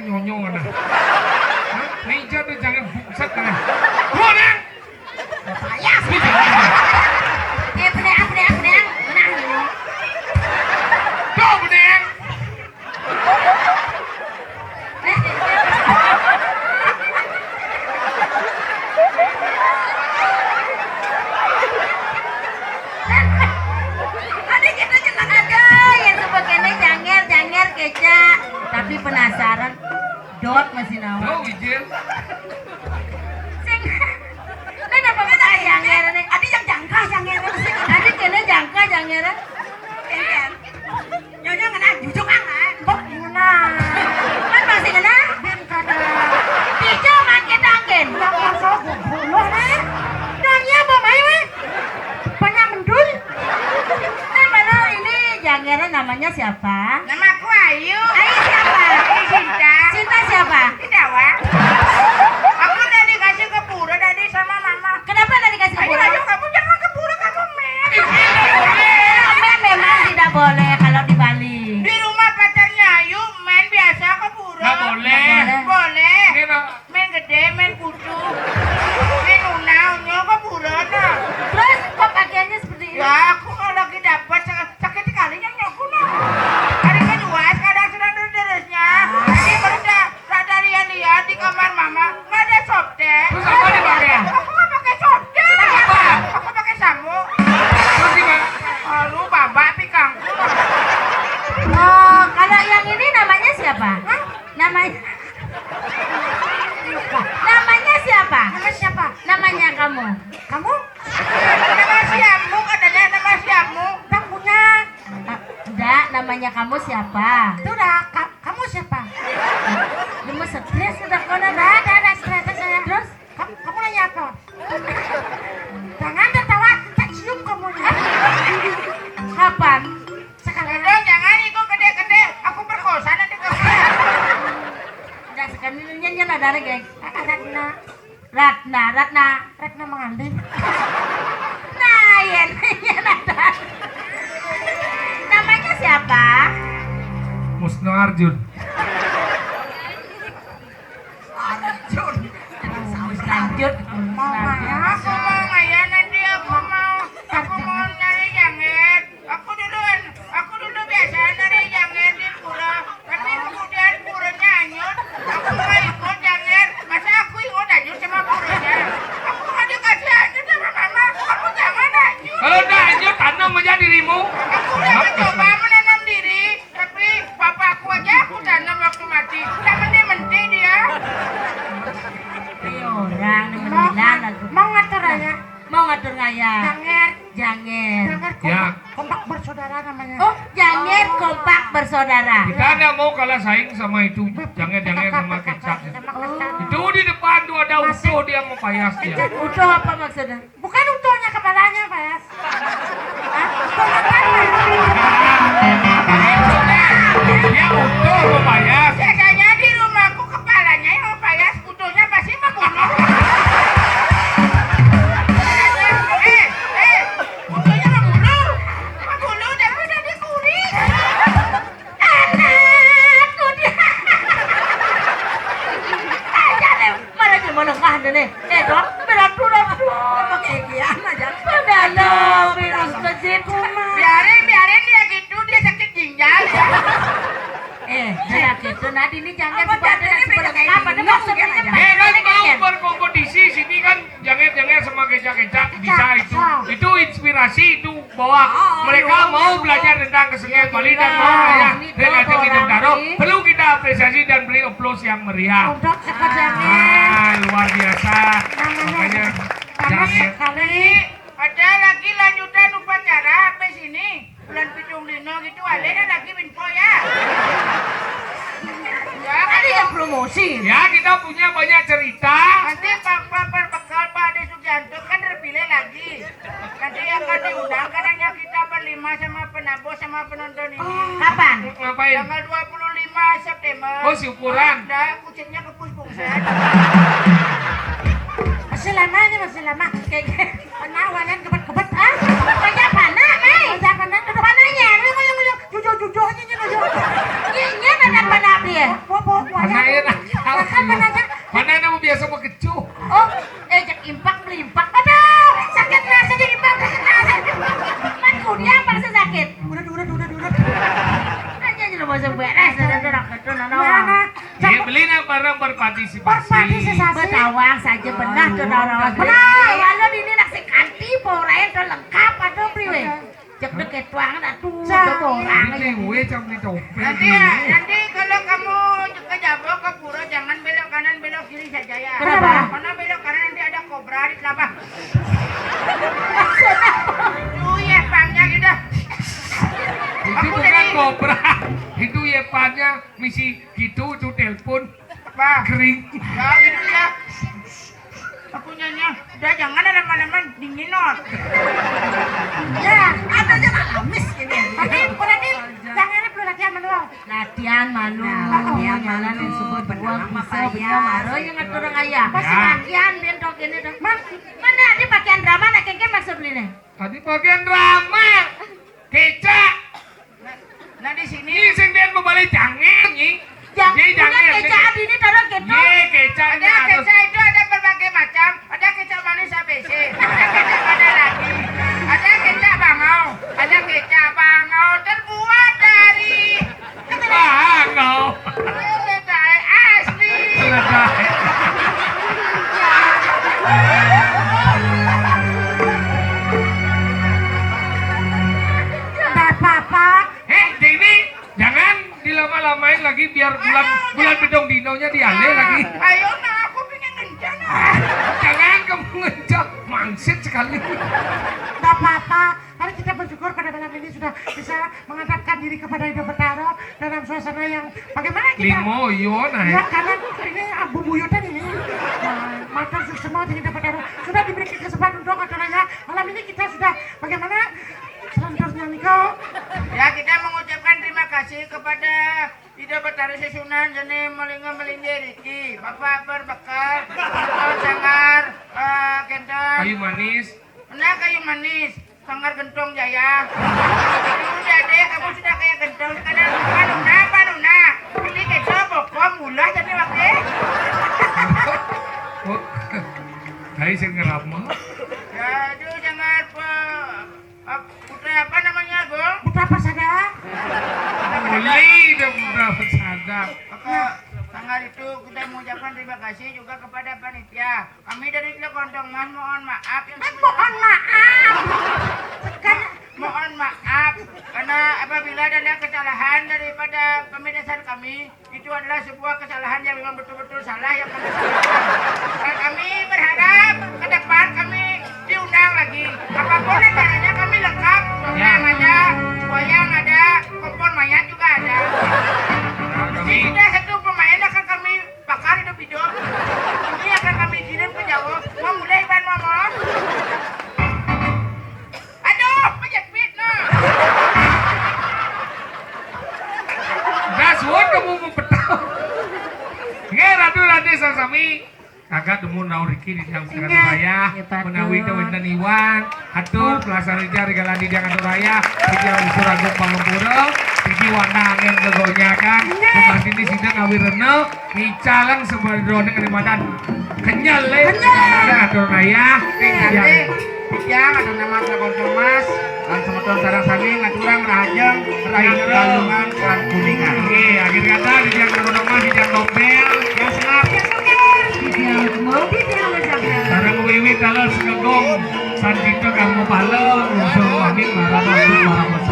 Nyonyo kana. Hah? Meja tuh jangan bukset kana. Gua nang. Payah. Ini jangan. Eh, beneang, beneang, beneang. Beneang nyonyo. Tuh beneang. Ada kita jeneng aja ya, coba kene janger, janger, kecak. Tapi penasaran, dot masih naon. Oh, wijil. Sing, kenapa bukan janger nih? Ada yang jangka janger. Ada kene jangka janger. Janger. Nyonya ngena jujuk angan. Kok ngena? Kan masih ngena? Bin kada. Pijo makin angin. Yang masuk guguluh nih. Nyonya apa mai weh? Banyak mendul. Nah, kalau ini jangeran namanya siapa? Nama aku Ayu. Ayu siapa? Ayu Cinta. Cinta siapa? Tidak, Wak. Aku udah dikasih ke pura tadi sama mama. Kenapa tadi kasih ke pura? Ayo, kamu jangan ke pura, kamu men. Men memang tidak boleh kalau di Bali. Di rumah pacarnya Ayu, men biasa ke pura. Nggak boleh. Boleh. Boleh. Ini, Pak. Men gede, men pucuk. Men unau, nyo ke pura, nah. Terus kok kakiannya seperti ini? Ya, aku kalau lagi dapat sakit, sakit sekali nyamnyaku, nah. Hari kedua, sekarang sedang terus-terusnya. Ini baru dah Rada lihat-lihat di kamar mama, nggak ada sobdek. Terus apa dipakai? Aku nggak pakai sobdek. Pakai apa? Aku pakai samuk. Terus gimana? Lalu babak pikang. Oh, kalau yang ini namanya siapa? Hah? Namanya, namanya siapa? Nama siapa? Namanya kamu. Kamu? Nama siamu katanya, nama siamu. Nggak punya. Ah, enggak, namanya kamu siapa? Itu udah, ka-, kamu siapa? Kamu stres udah kona, enggak ada, ada stresnya saya. Terus? Kamu, kamu nanya apa? Jangan tertawa, tak cium kamu nih. Kapan? Sekarang. Dong, jangan itu gede-gede, aku perkosa nanti kamu. Udah, sekarang ini nyanyi ada lagi. Ada, ada. Ratna, Ratna. Ratna Mangandi. Nah, iya, iya, Ratna. Namanya siapa? Musno Arjun. Arjun. Lanjut. Mau mana? Aku mau ngaya nanti aku mau, aku mau nyari janger. Aku dulu, aku dulu biasa nari janger di pura, tapi kemudian puranya hanyut. Aku nggak ikut janger. Masa aku ikut hanyut sama puranya? Aku nggak dikasih hanyut sama mama. Aku jangan hanyut. Kalau udah hanyut, tanam aja dirimu. Aku udah mencoba menanam diri, tapi papaku aja aku tanam waktu mati. Udah menti-menti dia. Ayo, orang mau, bilang mau ngatur aja. Mau ngatur ngaya. Janger. Janger. Janger kompak, ya. Kompak bersaudara namanya. Oh, janger kompak bersaudara. Kita nggak mau kalah saing sama itu. Janger-janger sama kecak. Sama kecak. Itu di depan tuh ada utuh, dia mau payas dia. Utuh apa maksudnya? Bukan utuhnya, kepalanya payas. Hah? Utuhnya kan? Dia utuh mau payas. Biasanya di rumahku kepalanya yang mau payas. Utuhnya pasti membunuh. Eh, eh, utuhnya membunuh. Membunuh, tapi udah dikurik. Anakku dia. Aja deh, mana dia menengah deh nih. Eh, dong, berat, berat, berat. Pakai kian aja. Padahal virus kecil. Biarin, biarin dia gitu, dia sakit ginjal ya. Eh, dia gitu, nah, ini jangan apa sebab jadinya seperti beda kayak apa, gini, maksudnya mungkin aja. Eh, kan mau berkompetisi sini kan, janger-janger sama kecak-kecak, bisa itu. Kecak. Itu inspirasi itu bahwa mereka mau belajar tentang kesenian Bali dan mau kaya dan ngajak hidup daro. Perlu kita apresiasi dan beri aplaus yang meriah. Untuk sekedar. Ah, luar biasa. Namanya. Makanya, panas sekali. Ada lagi lanjutan upacara habis ini. Bulan pitung dino gitu, ada lagi info ya. Ya, ada yang promosi. Ya, kita punya banyak cerita. Nanti Pak, Pak, Pak, bakal Pak Ade Sugianto kan terpilih lagi. Nanti yang akan diundang kan hanya kita berlima sama penabur sama penonton ini. Oh. Kapan? Ngapain? Tanggal dua puluh lima September. Oh, syukuran. Udah, kucingnya kepus-pusan. Masih lama ini, masih lama. Kayak Pernah wanan kebet-kebet, ah? Kerja panak, Mai. Kerja panak, duduk panaknya. Ini mau yang, mau yang jujur-jujur aja, ini jujur. Ini, ini ada panak Iya. Mana ya, nah? Mana yang mau biasa mau kecuh? Oh, eh, cek impak, melimpak. Aduh, sakit nasi, cek impak, sakit nasi. Man kunyah apa sih sakit? Udah, udah, udah, udah. Aja aja lo mau beres, ada tuh, ada tuh, nono. Mana? Iya, beli nak barang berpartisipasi. Berpartisipasi. Betawang saja benar tuh, nono. Benar. Kalau di ini nak si kanti, borain tuh lengkap, aduh, priwe. Cek deket banget, aduh, coba orang. Ini gue cam di topeng. Nanti ya, nanti kalau kamu ke Jabo, ke Pura, jangan belok kanan, belok kiri saja ya. Kenapa? Karena belok kanan nanti ada kobra di telapak. Tuh ya, pangnya gitu. Itu bukan kobra, itu ya pangnya misi gitu, itu telepon. Apa? Kering. Ya, gitu ya. Aku nyanyi, udah jangan ada malam-malam, dingin, Not. Ya, ada aja tak lamis ini. Tapi, berarti jangan perlu latihan malu. Latihan malu. Nah, latihan malu. Buang pisau, bisa marah yang ngatur orang ayah. Pasti latihan, bentuk ini dong. Mang, mana ada pakaian drama, nak kengke maksud beli nih? Tadi pakaian drama. Keca. Nah, di sini. Ini sing dia mau balik jangan, nih. Jangan, jangan, keca ini taruh gitu. Iya, keca. Ada keca itu ada berbagai macam. Ada keca manis A B C. Ada keca pada lagi. Ada keca bangau. Ada keca bangau terbuat dari bangau. Keledai asli. Keledai. Nggak apa-apa. Eh, Dewi, jangan dilama-lamain lagi biar bulan, bulan bedong dinonya dialih lagi. Ayo, nah, aku pengen ngencang. Jangan kamu ngencang, mangsit sekali. Nggak apa-apa. Mari kita bersyukur pada malam ini sudah bisa menghadapkan diri kepada Ida Betara dalam suasana yang bagaimana kita. Limo, yo, nah. Ya, karena ini, ah, bumbu yo tadi ini. Nah, matur suksma di Ida Betara. Sudah diberi kesempatan untuk acaranya. Malam ini kita sudah bagaimana selanjutnya, Niko? Ya, kita mengucapkan terima kasih kepada Ida Betara Sesunan, jene melinga melingge riki, Bapak Berbekal, Bapak Sanggar, eh, Kenten. Kayu manis. Nah, kayu manis, Sanggar Gentong Jaya. Aduh, udah deh, kamu sudah kayak gentong. Sekarang apa, Luna? Apa, Luna? Ini kecoa, bokom, ulah, jadi wakil. Oh, kayu sing ngerap mah. Ya, aduh, jangan apa. Ap-, putra apa namanya, Gong? Putra Persada. Boleh, udah Putra Persada. Maka, tanggal itu kita mengucapkan terima kasih juga kepada panitia. Kami dari Telekontong Mas mohon maaf yang sebesar. Mohon maaf. Mohon maaf karena apabila ada kesalahan daripada pemirsa kami, itu adalah sebuah kesalahan yang memang betul-betul salah yang kami lakukan. Dan kami berharap ke depan kami diundang lagi. Apapun acaranya kami lengkap. Dongeng ada, wayang ada, kompor mayat juga ada. Nah, kami sudah satu pemain akan kami bakar hidup-hidup. Ini akan kami kirim ke Jawa. Mau mulai, Iban, mau, mau? Aduh, pejepit, nah. Dah suat kamu mau petau. Nggih, Ratu Rade sami-sami. Kagak demu naur riki di dalam Ingat, raya. Menawi teu wénten iwang, atur pelaksanaan riki galadi di atur raya. Riki angsur agung pangampura. Riki warna angin gegonyakan. Ingat. Rumah ini sidang awirena. Micalang sebagai droneng kalimantan. Kenyal, le. Kenyal. Atur raya. Kenyal, ya. Le. Yang ada nama Telekontong Mas, lan semeton sareng sami ngaturang rahajeng, rahayu Galungan lan Kuningan. Oke, akhir kata di tiang Telekontong Mas, di tiang Tompel, yang sengap. Di tiang Lemo, di tiang Lejang. Sareng wiwit dalan segegong, sancipta karma pala, unsur pamit marang Ratu marang Mas.